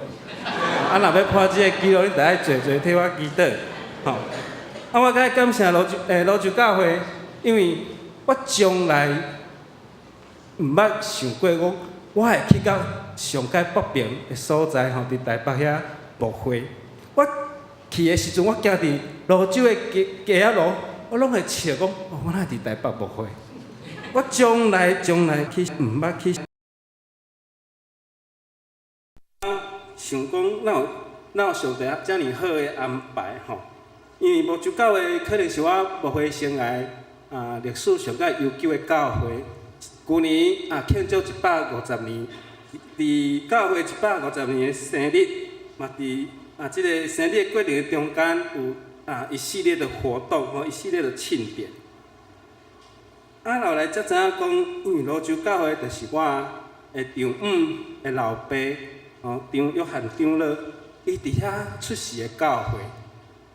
啊，若欲破這个紀錄，你著愛濟濟替我祈禱，吼。啊，我閣愛感謝蘆洲蘆洲教會，因為我從來毋捌想過講，我會去到上蓋北爿的所在吼，佇台北遐牧會。我去的時陣，我行佇蘆洲的街街仔路，我攏會笑講，哦，我哪會佇台北牧會？我從來從來去毋捌去想講，哪有上帝遮爾好的安排吼？因為蘆洲教會可能是我牧會生涯啊歷史上蓋悠久的教會。舊年啊慶祝150年，佇教會150年的生日，嘛佇啊這个生日的過程中間有啊一系列的活動吼，一系列的慶典。啊，後來才知影講，因為蘆洲教會就是我的丈母的老爸，吼張約翰長老，伊佇遐出世的教會。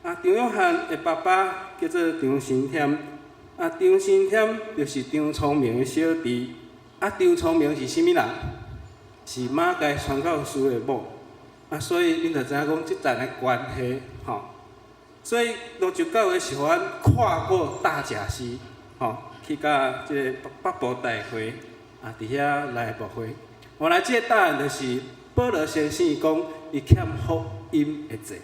啊，張約翰的爸爸叫做張新添，啊，張新添就是張聰明的小弟。啊，張聰明是啥物人？是馬偕傳教士的某。啊，所以恁就知影講這層的關係，吼。所以蘆洲教會是予阮跨過大甲溪，吼，去到這个北部大會，啊，佇遐來牧會。原來這个答案就是保羅先生講，伊欠福音的債，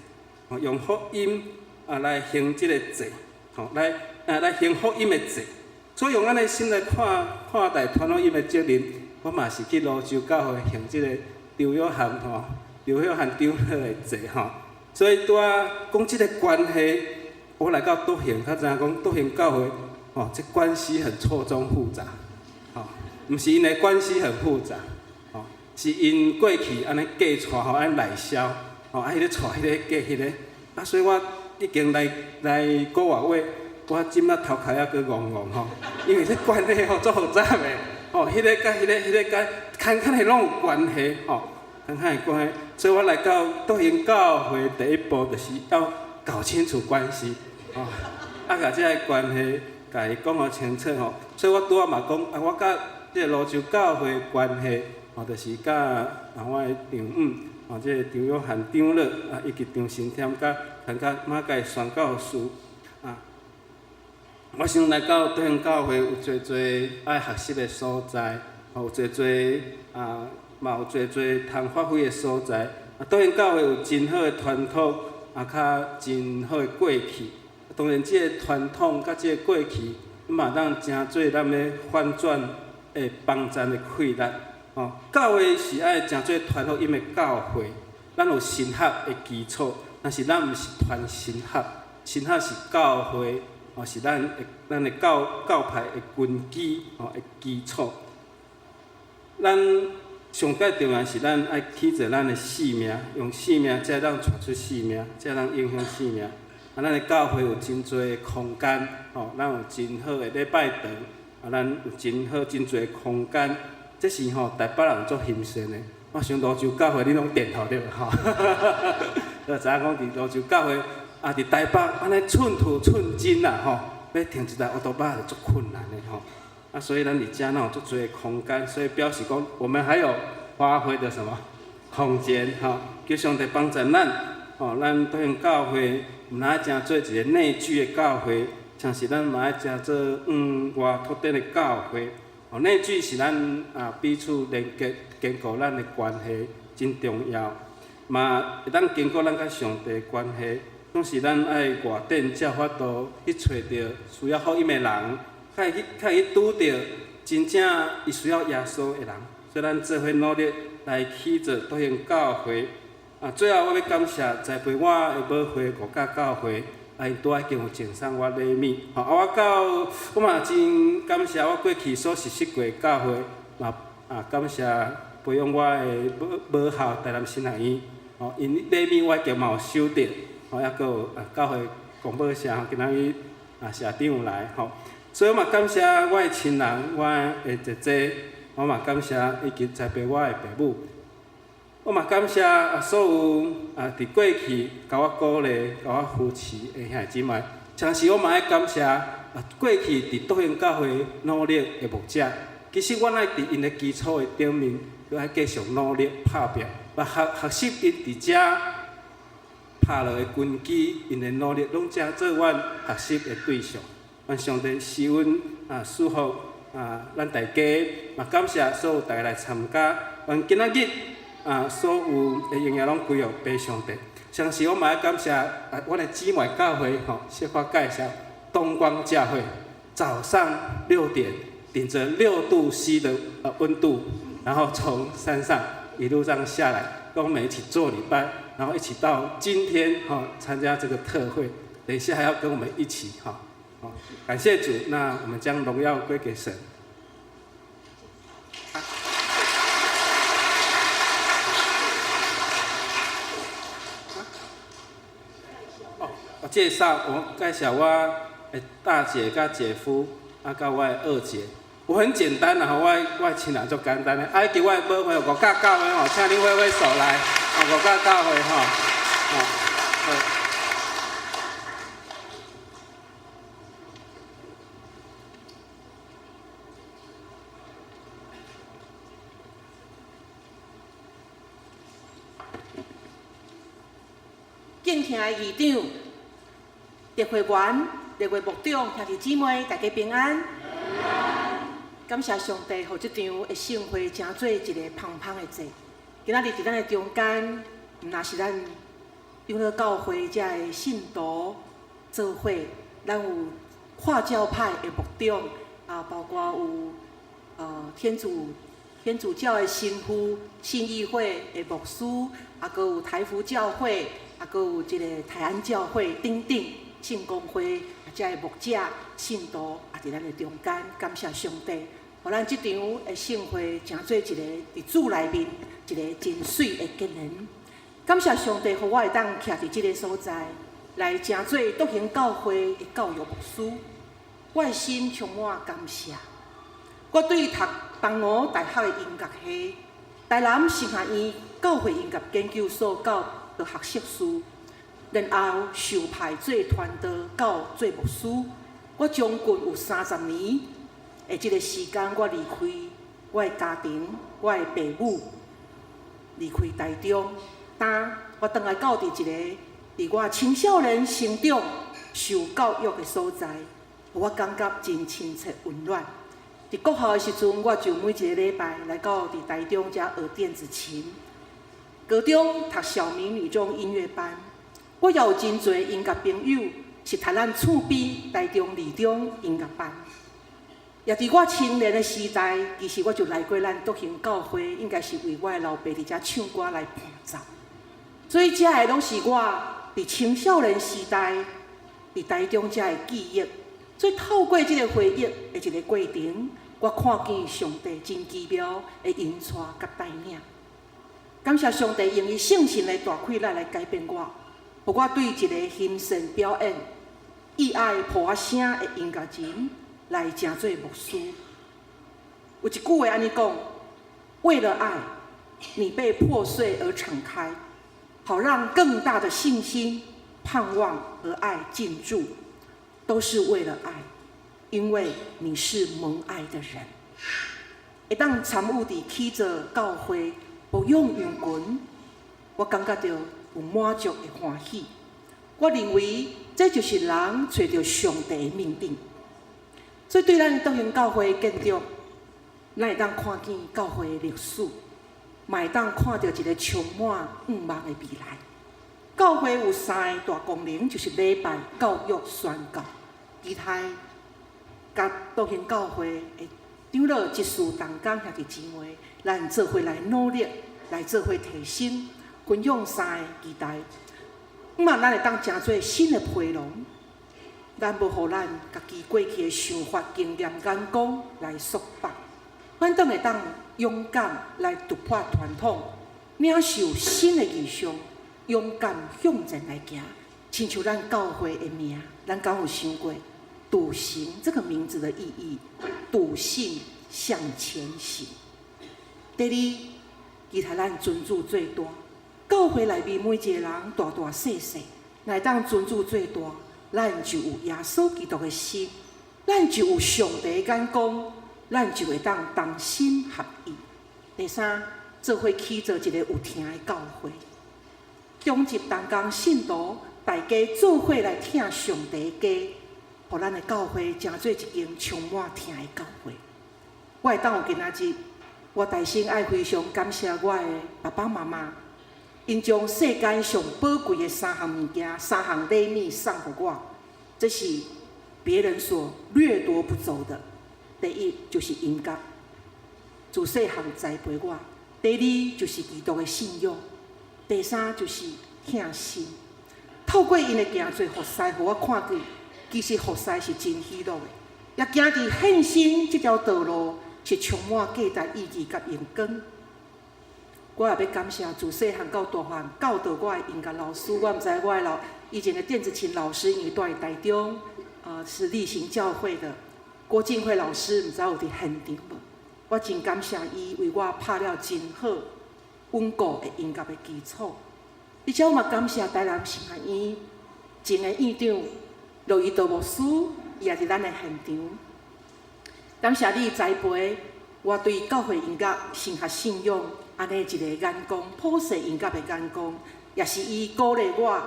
吼，用福音啊來還這个債，吼，來啊來還福音的債。所以用按呢心來看看待傳福音的責任，我嘛是去蘆洲教會還這个張約翰吼，張約翰長老的債吼。所以拄仔講這个關係，我來到篤興，才知影講篤興教會，吼，這關係很錯綜複雜，吼，毋是𪜶的關係很複雜，吼，是𪜶過去按呢嫁娶吼，按呢內銷，吼，啊彼个娶彼个嫁彼个，啊，所以我已經來來個外月，我這馬頭殼猶閣戇戇吼，因為這關係吼足複雜的，吼，彼个佮彼个，彼個佮牽牽的攏有關係，吼，牽牽的關係，所以我來到篤興教會第一步就是要搞清楚關係，吼，啊，共這个關係共伊講予清楚吼，所以我拄仔嘛講，啊，我佮這个蘆洲教會關係，吼，就是佮啊我的丈母，吼，這个張約翰長老，啊，以及張新添佮參加馬偕宣教士，啊，我想來到篤興教會有濟濟愛學習的所在，吼，有濟濟啊嘛有濟濟通發揮的所在。啊，當然教會有真好的傳統，啊，較真好的過去。當然，這個傳統佮這個過去，嘛當成做咱欲翻轉的幫贊的氣力。吼，教會是愛成做傳福音的教會，咱有神學的基礎，但是咱毋是傳神學，神學是教會，吼，是咱的教派的根基，吼的基礎。咱上蓋重要是咱愛去做咱的使命，用使命才當帶出使命，才當影響使命。啊，咱的教會有真濟空間，吼，咱有真好的禮拜堂，啊，咱有真好真濟空間，這是吼台北人足欣羨的。我想蘆洲教會恁攏點頭對無吼？就知影講佇蘆洲教會，啊，佇台北按呢寸土寸金啦吼，欲停一台烏托邦就足困難的吼。啊，所以咱佇遮咱有足濟空間，所以表示講我們還有發揮的什麼空間吼？求上帝幫助咱，吼，咱對教會毋但誠做一個內聚的教會，像是咱嘛愛誠做向外拓展的教會。吼，內聚是咱啊彼此連結、堅固咱的關係，真重要。嘛會當堅固咱佮上帝的關係。總是咱愛外展才有法度去揣著需要福音的人，較會去較會去拄著真正伊需要耶穌的人。所以咱做伙努力來去做篤興教會。啊，最後我欲感謝栽培我的母會五甲教會，啊，𪜶拄仔已經有贈送我禮物。吼，啊，我到我嘛真感謝我過去所實習過的教會，嘛啊感謝培養我的母校台南神學院。吼，𪜶禮物我已經嘛有收著，吼，猶閣有啊教會廣播社今仔日啊社長有來吼，所以我嘛感謝我的親人，我的姐姐，我嘛感謝以及栽培我的爸母。我嘛感謝啊所有啊佇過去共我鼓勵、共我扶持的兄弟姊妹，同時我嘛愛感謝啊過去佇篤興教會努力的牧者。其實阮愛佇𪜶的基礎的頂面，閣愛繼續努力拍拚，來學學習𪜶佇遮拍落的根基，𪜶的努力攏成做阮學習的對象。願上帝賜恩啊賜福啊咱大家，嘛感謝所有大家來參加。願今仔日啊，所有的榮耀攏歸予父上帝。同時，我嘛愛感謝啊，阮的姊妹教會吼，小可介紹東光教會，早上6點，頂著6度C 的溫度，然後從山上一路上下來，跟我們一起做禮拜，然後一起到今天哈參加這個特會，等一下還要跟我們一起哈，好，感謝主，那我們將榮耀歸給神。哦，我介紹我介紹我的大姐佮姐夫，啊，佮我的二姐。我很簡單啦，我親人足簡單的。啊，以及我的母會五甲教會吼，請恁揮揮手來，哦，五甲教會吼，哦，敬聽的議長、特會員、列位牧長、兄弟姊妹，大家平安。感謝上帝，予這場的盛會成做一個芳芳的祭。今仔日佇咱的中間，毋但是咱長老教會遮的信徒做伙，咱有跨教派的牧長，啊，包括有天主教的神父、信義會的牧師，啊，閣有台福教會，啊，閣有這個台安教會等等聖公會，啊，遮的牧者、信徒，啊，佇咱的中間，感謝上帝，予咱這場的盛會成做一個佇主內面一個真媠的結緣。感謝上帝，予我會當徛佇這個所在，來成做篤興教會的教育牧師，我的心充滿感謝。我對讀東吳大學的音樂系、台南神學院教會音樂研究所到大學碩士，然後受派做傳道到做牧師。我將近有30年的這個時間，我離開我的家庭、我的爸母，離開台中，當我轉來到佇一個佇我青少年成長、受教育的所在，予我感覺真親切溫暖。佇國校的時陣，我就每一个禮拜來到佇台中遮學電子琴。高中讀小明女中音樂班，我也有真濟音樂朋友是讀咱厝邊台中二中音樂班。也佇我青年的時代，其實我就來過咱篤興教會，應該是為我的老爸佇遮唱歌來伴奏。所以，這个攏是我佇青少年時代佇台中遮的記憶。所以，透過這个回憶的一个過程，我看見上帝真奇妙的引帶佮帶領。感謝上帝用伊聖神的大氣力來改變我，予我對一个欣賞表演、意愛抱仔聲的音樂人來成做牧師。有一句話按呢講：為了愛，你被破碎而敞開，好讓更大的信心、盼望和愛進駐，都是為了愛，因為你是蒙愛的人。會當參與佇起造教會、牧養羊群，我感覺著有滿足的歡喜。我認為這就是人揣著上帝的命定。所以對咱篤興教會的建築，咱會當看見教會的歷史，嘛會當看著一个充滿向望的未來。教會有三个大功能，就是禮拜、教育、宣教。期待佮篤興教會的長老、執事同工兄弟姊妹，咱做伙來努力，來做伙提升，分享三个期待。向望咱會當成做新的培龍，咱無予咱家己過去的想法、經驗、眼光來束縛，反倒會當勇敢來突破傳統，領受新的異象，勇敢向前來行。親像咱教會的名，咱敢有想過？篤行這個名字的意義，篤信向前行。第二，期待咱尊主做大，教會內面每一個人大大細細，若當尊主做大，咱就有耶穌基督的心，咱就有上帝的眼光，咱就會當同心合意。第三，做伙起造一个有疼的教會，長執同工信徒，大家做伙來疼上帝的家。予咱的教會成做一間充滿疼的教會。我會當有今仔日，我大聲愛非常感謝我的爸爸媽媽，𪜶將世間上寶貴的三項物件、三項禮物送予我，這是別人所掠奪不走的。第一就是音樂，自細漢栽培我；第二就是基督的信仰；第三就是疼心。透過𪜶的行做服侍，予我看見。其實服侍是真喜樂的，也行佇獻身這條道路是充滿價值意義佮榮光。我也欲感謝自細漢到大漢教導我的音樂老師，我毋知我的老以前的電子琴老師，因為住佇台中，是力行教會的郭進慧老師，毋知有佇現場無？我真感謝伊為我拍了真好穩固的音樂的基礎。而且我嘛感謝台南神學院前的院長羅伊道牧師，伊也佇咱的現場。感謝你栽培我對教會音樂、神學信仰按呢一个眼光，普世音樂的眼光，也是伊鼓勵我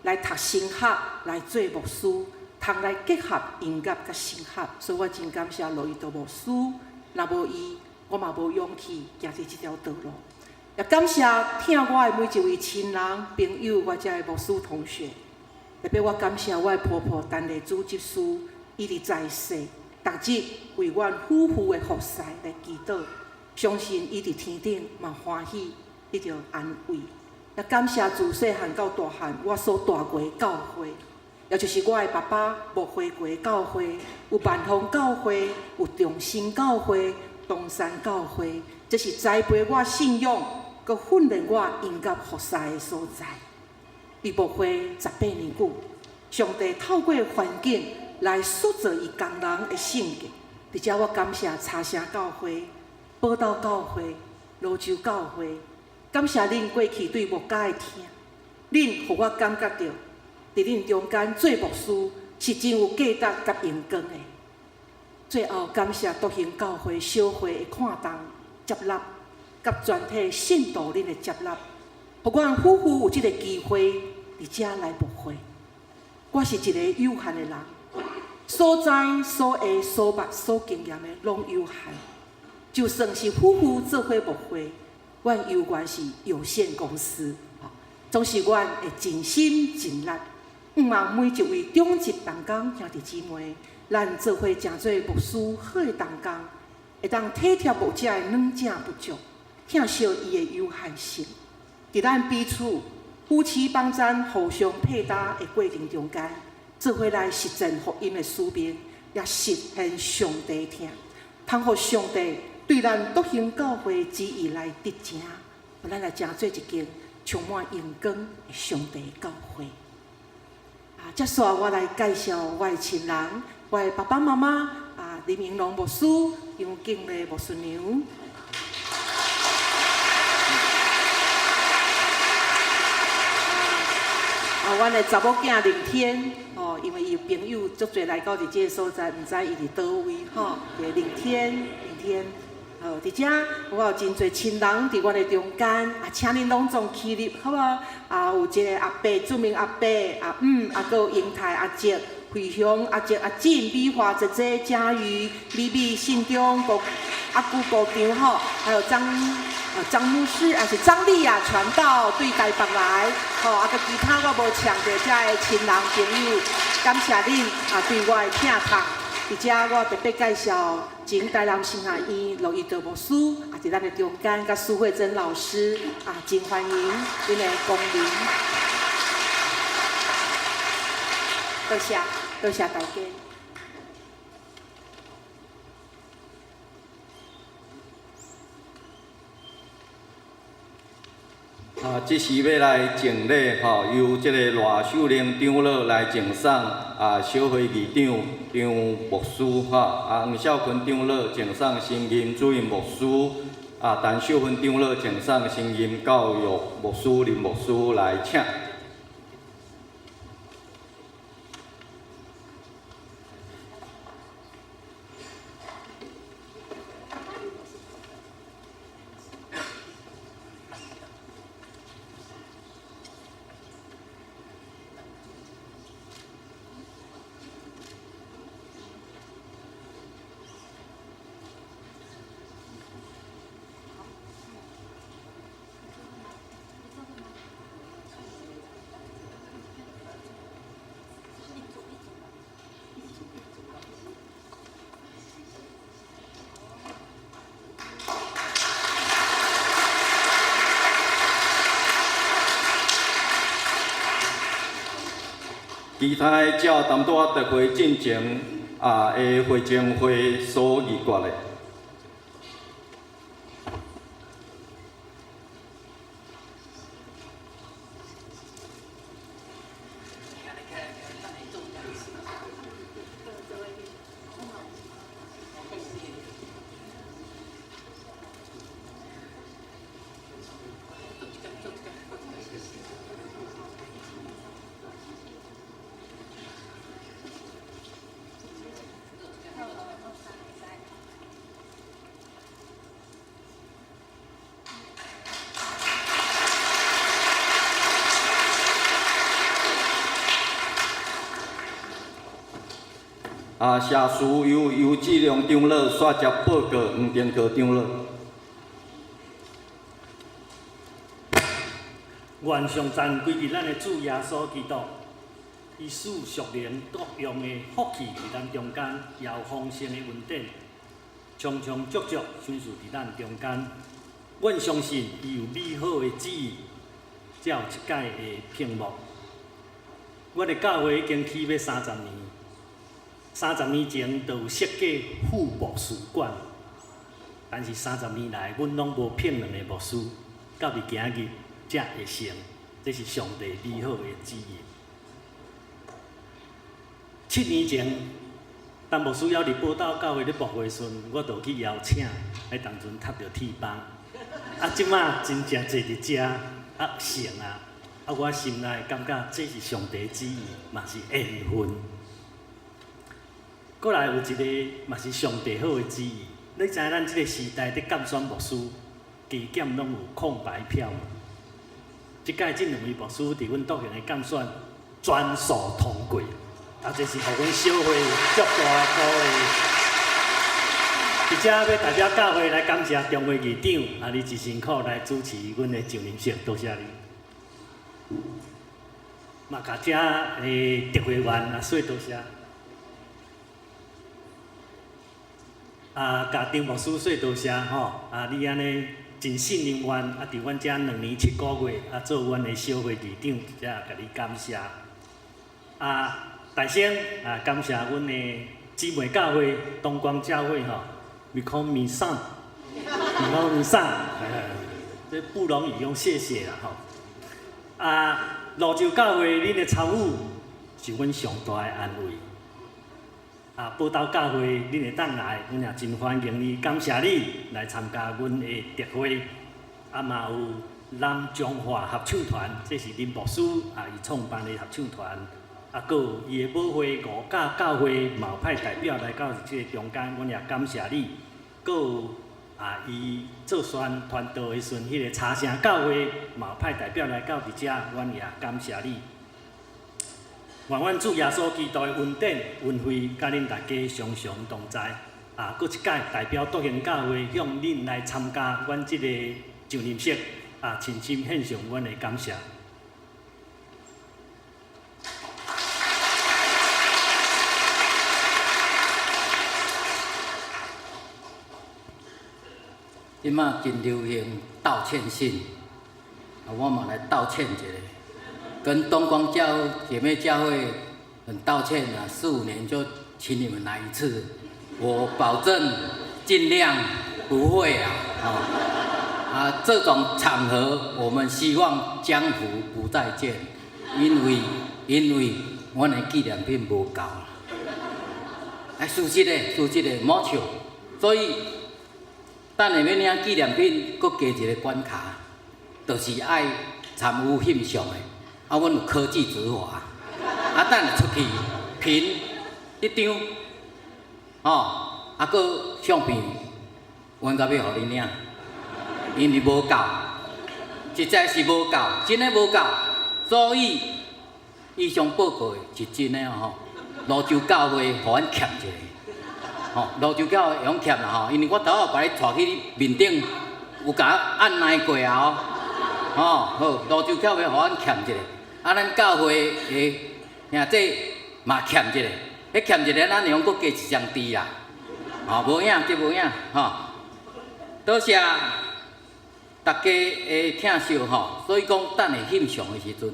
來讀神學，來做牧師，通來結合音樂佮神學，所以我真感謝羅伊道牧師。若無伊，我嘛無勇氣行佇這條道路。也感謝疼我的每一位親人、朋友，我遮的牧師同學。特別我感謝我的婆婆陳麗珠執事，伊佇在世，逐日為阮夫婦的服侍來祈禱，相信伊佇天頂嘛歡喜得著安慰。也感謝自細漢到大漢，我所蹛過的教會，也就是我的爸爸牧會過的教會，有萬豐教會，有中心教會、東山教會，這是栽培我信仰、閣訓練我音樂服侍的所在。佇牧會18年久，上帝透過環境來塑造伊工人的性格。佇遮我感謝茶城教會、寶島教會、蘆洲教會，感謝恁過去對牧家的疼，恁予我感覺著，佇恁中間做牧師是真有價值佮榮光的。最後感謝篤興教會小會的看重接納，佮全體信徒恁的接納，予阮夫婦有這个機會佇遮來牧會。我是一个有限的人，所知、所會、所捌、所經驗的攏有限。就算是夫婦做伙牧會，阮猶原是有限公司，總是阮會盡心盡力。向望每一位長執同工兄弟姊妹，咱做伙成做牧師好的同工，會當體貼牧者的軟正不足，疼惜伊的有限性。佇咱彼此夫妻幫贊、互相配搭的過程中間，做伙來實踐福音的使命，也實現上帝疼，通予上帝對咱篤行教會旨意來得成，予咱來成做一間充滿榮光的上帝教會。啊，接續我來介紹我的親人，我的爸爸媽媽啊，林英龍牧師、楊敬麗牧師娘。啊，阮的查某囝林天，哦，因為伊有朋友足濟來到佇這個所在，毋知伊佇佗位吼。林天，林天，好，佇遮我有真濟親人佇阮的中間，啊，請恁攏總起立，好無？啊，有一個阿伯，著名阿伯，啊啊，閣有英泰阿叔、惠雄阿叔、阿進、美華姐姐、佳瑜、美美、信中、郭阿姑、郭長吼，還有張牧師，也是張麗亞傳道對台北來，吼，啊，閣其他我無搶著遮的親人朋友，感謝恁啊對我的疼痛。佇遮我特別介紹前台南神學院羅伊德牧師，啊，佇咱的中間，佮蘇慧珍老師，啊，真歡迎恁的光臨。多謝，多謝大家。啊，這時欲來贈禮吼，由這个賴秀玲長老來贈送啊，小會議長張牧師吼，啊，黃少坤長老贈送新任主任牧師，啊，陳秀芬長老贈送新任教育牧師林牧師來請。其他的照淡拄仔特會進前啊的會前會所議決的。啊，社事由尤志良長老煞接報告，黃定科長老。願上讚歸予咱的主耶穌基督，伊賜屬靈各樣的福氣佇咱中間，也有豐盛的恩典，充充足足賞賜佇咱中間。阮相信伊有美好的旨意，才有這擺的聘牧。阮的教會已經起欲30年，30年前就有設計副牧師館，但是30年來，阮攏無聘兩个牧師，到佇今日才會成，這是上帝美好的旨意。7年前，當牧師猶佇寶島教會咧牧會時陣，我就去邀請，彼當陣插著鐵枋，啊，這馬真正坐佇遮，啊成啊，啊我心內感覺這是上帝旨意，嘛是緣分。閣來有一个嘛是上帝好的旨意，你知影咱這个時代佇監選牧師，加減攏有空白票嘛？這擺這兩位牧師佇阮篤行的監選，全數通過。啊，這是予阮小會足大的鼓勵。佇遮欲代表教會來感謝中會議長，啊，你真辛苦來主持阮的就任式，多謝你。嘛，共遮的特會員啊，說多謝。啊，共張牧師說多謝吼，啊，你按呢真信任阮，啊，佇阮遮2年7個月，啊，做阮的小會議長，遮共你感謝。啊，大先啊，感謝阮的姊妹教會東光教會吼，米康米桑，米康米桑，這不容易用謝謝啦吼。啊，蘆洲教會恁的參與是阮上大的安慰。啊，寶島教會恁會當來，阮也真歡迎你，感謝你來參加阮的特會。啊，嘛有南中華合唱團，這是林牧師啊，伊創辦的合唱團。啊，閣有伊的母會五甲教會嘛有派代表來到這个中間，阮也感謝你。閣有啊，伊做宣傳道的時陣，彼个茶城教會嘛有派代表來到佇遮，阮也感謝你。願阮主耶穌基督的恩典、恩惠，佮恁大家常常同在。啊，閣一擺代表篤興教會向恁來參加阮這個就任式，啊，深深獻上阮的感謝。這馬真流行道歉信，啊，我嘛來道歉一下，跟東光教姐妹教會很道歉啊，四五年就請你們來一次，我保證盡量不會啊，啊，這種場合我們希望江湖不再見，因為阮的紀念品無夠啦，哎，事實的，事實的，莫笑，所以。等下欲領紀念品，閣加一个關卡，就是愛參與翕相的。啊，阮有科技執法，啊，等下出去憑一張，吼，啊，閣相片，阮才欲予恁領，因為無夠，實在是無夠，真的無夠，所以以上報告的是真的吼。蘆洲教會予阮欠一個。吼，蘆洲教會會用欠啦吼，因為我頭仔共你帶去你面頂，有共我按捺過啊哦，吼，好，蘆洲教會予阮欠一個，啊，咱教會的兄弟嘛欠一個，彼欠一個，咱會用閣加一張豬啦，吼，無影，這無影，吼，多謝大家的疼惜吼，所以講等下翕相的時陣，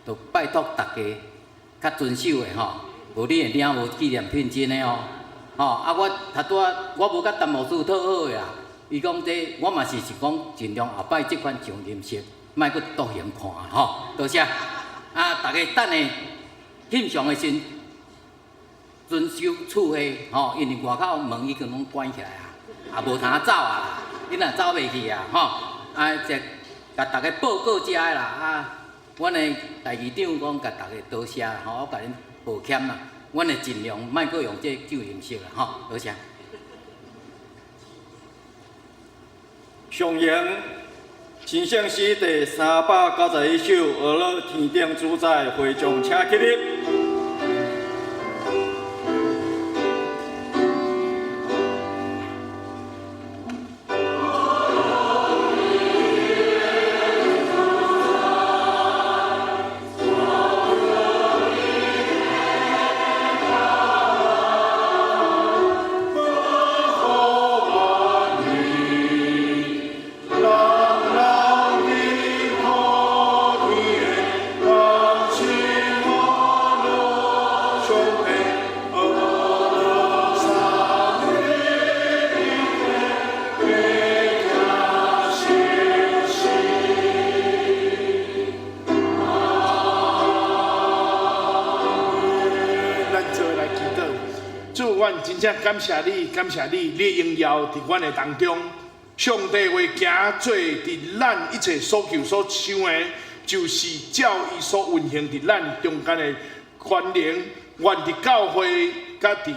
就拜託大家較遵守的吼，無你會領無紀念品真的哦。吼，啊！我頭拄仔我無佮陳牧師討好的啦。伊講這我嘛是是講盡量後擺這款上任式，莫閣獨行看吼。多謝。啊，大家等下翕相的時陣，遵守秩序吼，因為外口門已經攏關起來啊，也無通走啊，你若走袂去啊，吼。啊，這共大家報告這的啦，啊，阮的代議長講共大家多謝，吼，我共恁抱歉啦。阮會盡量莫閣用這就任式啦，吼，多謝。上迎新聖詩第391首，呵咾天頂主宰，會眾請起立。真正感謝你，感謝你，你的榮耀佇阮的當中。上帝話行做佇咱一切所求所想的，就是照伊所運行佇咱中間的權能。願佇教會佮佇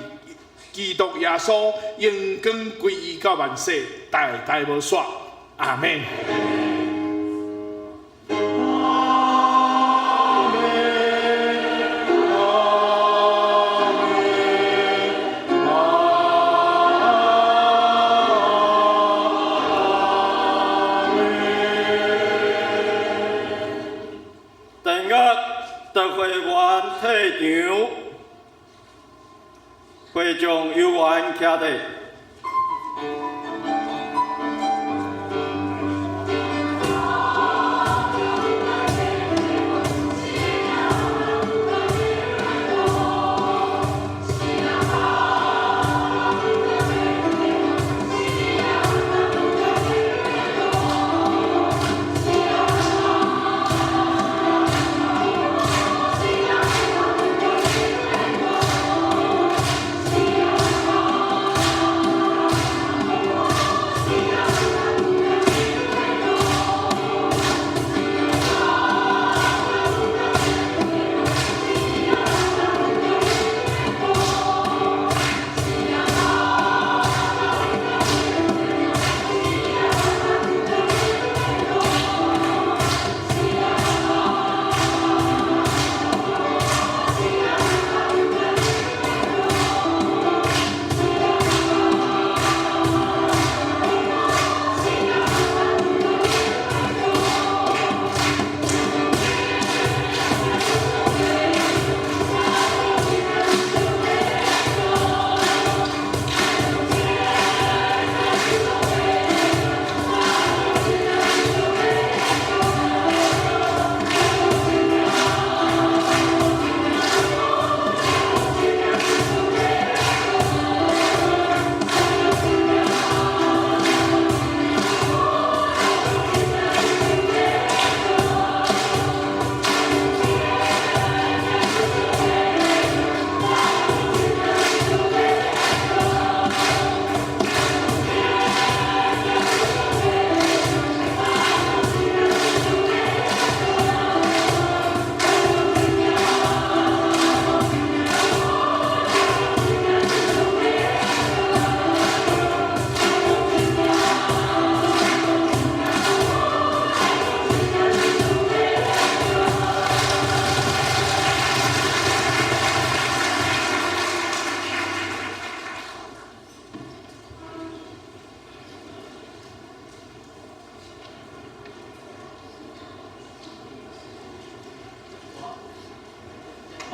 基督耶穌榮光歸伊到萬世，代代無煞。阿們。音乐特会员退场，会众有缘徛地。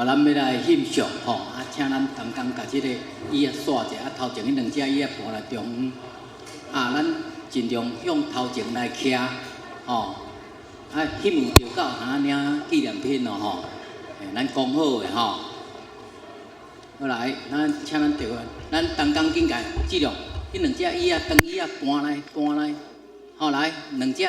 啊，咱欲來翕相吼，啊，請咱同工共這个椅仔煞者，啊，頭前彼兩隻椅仔搬來中央，啊，咱盡量向頭前來徛，吼，啊，翕有著到通領紀念品咯吼，咱講好的吼。好來，咱請咱隊員，咱同工緊共，這兩，彼兩隻椅仔長椅仔搬來搬來，好來，兩隻。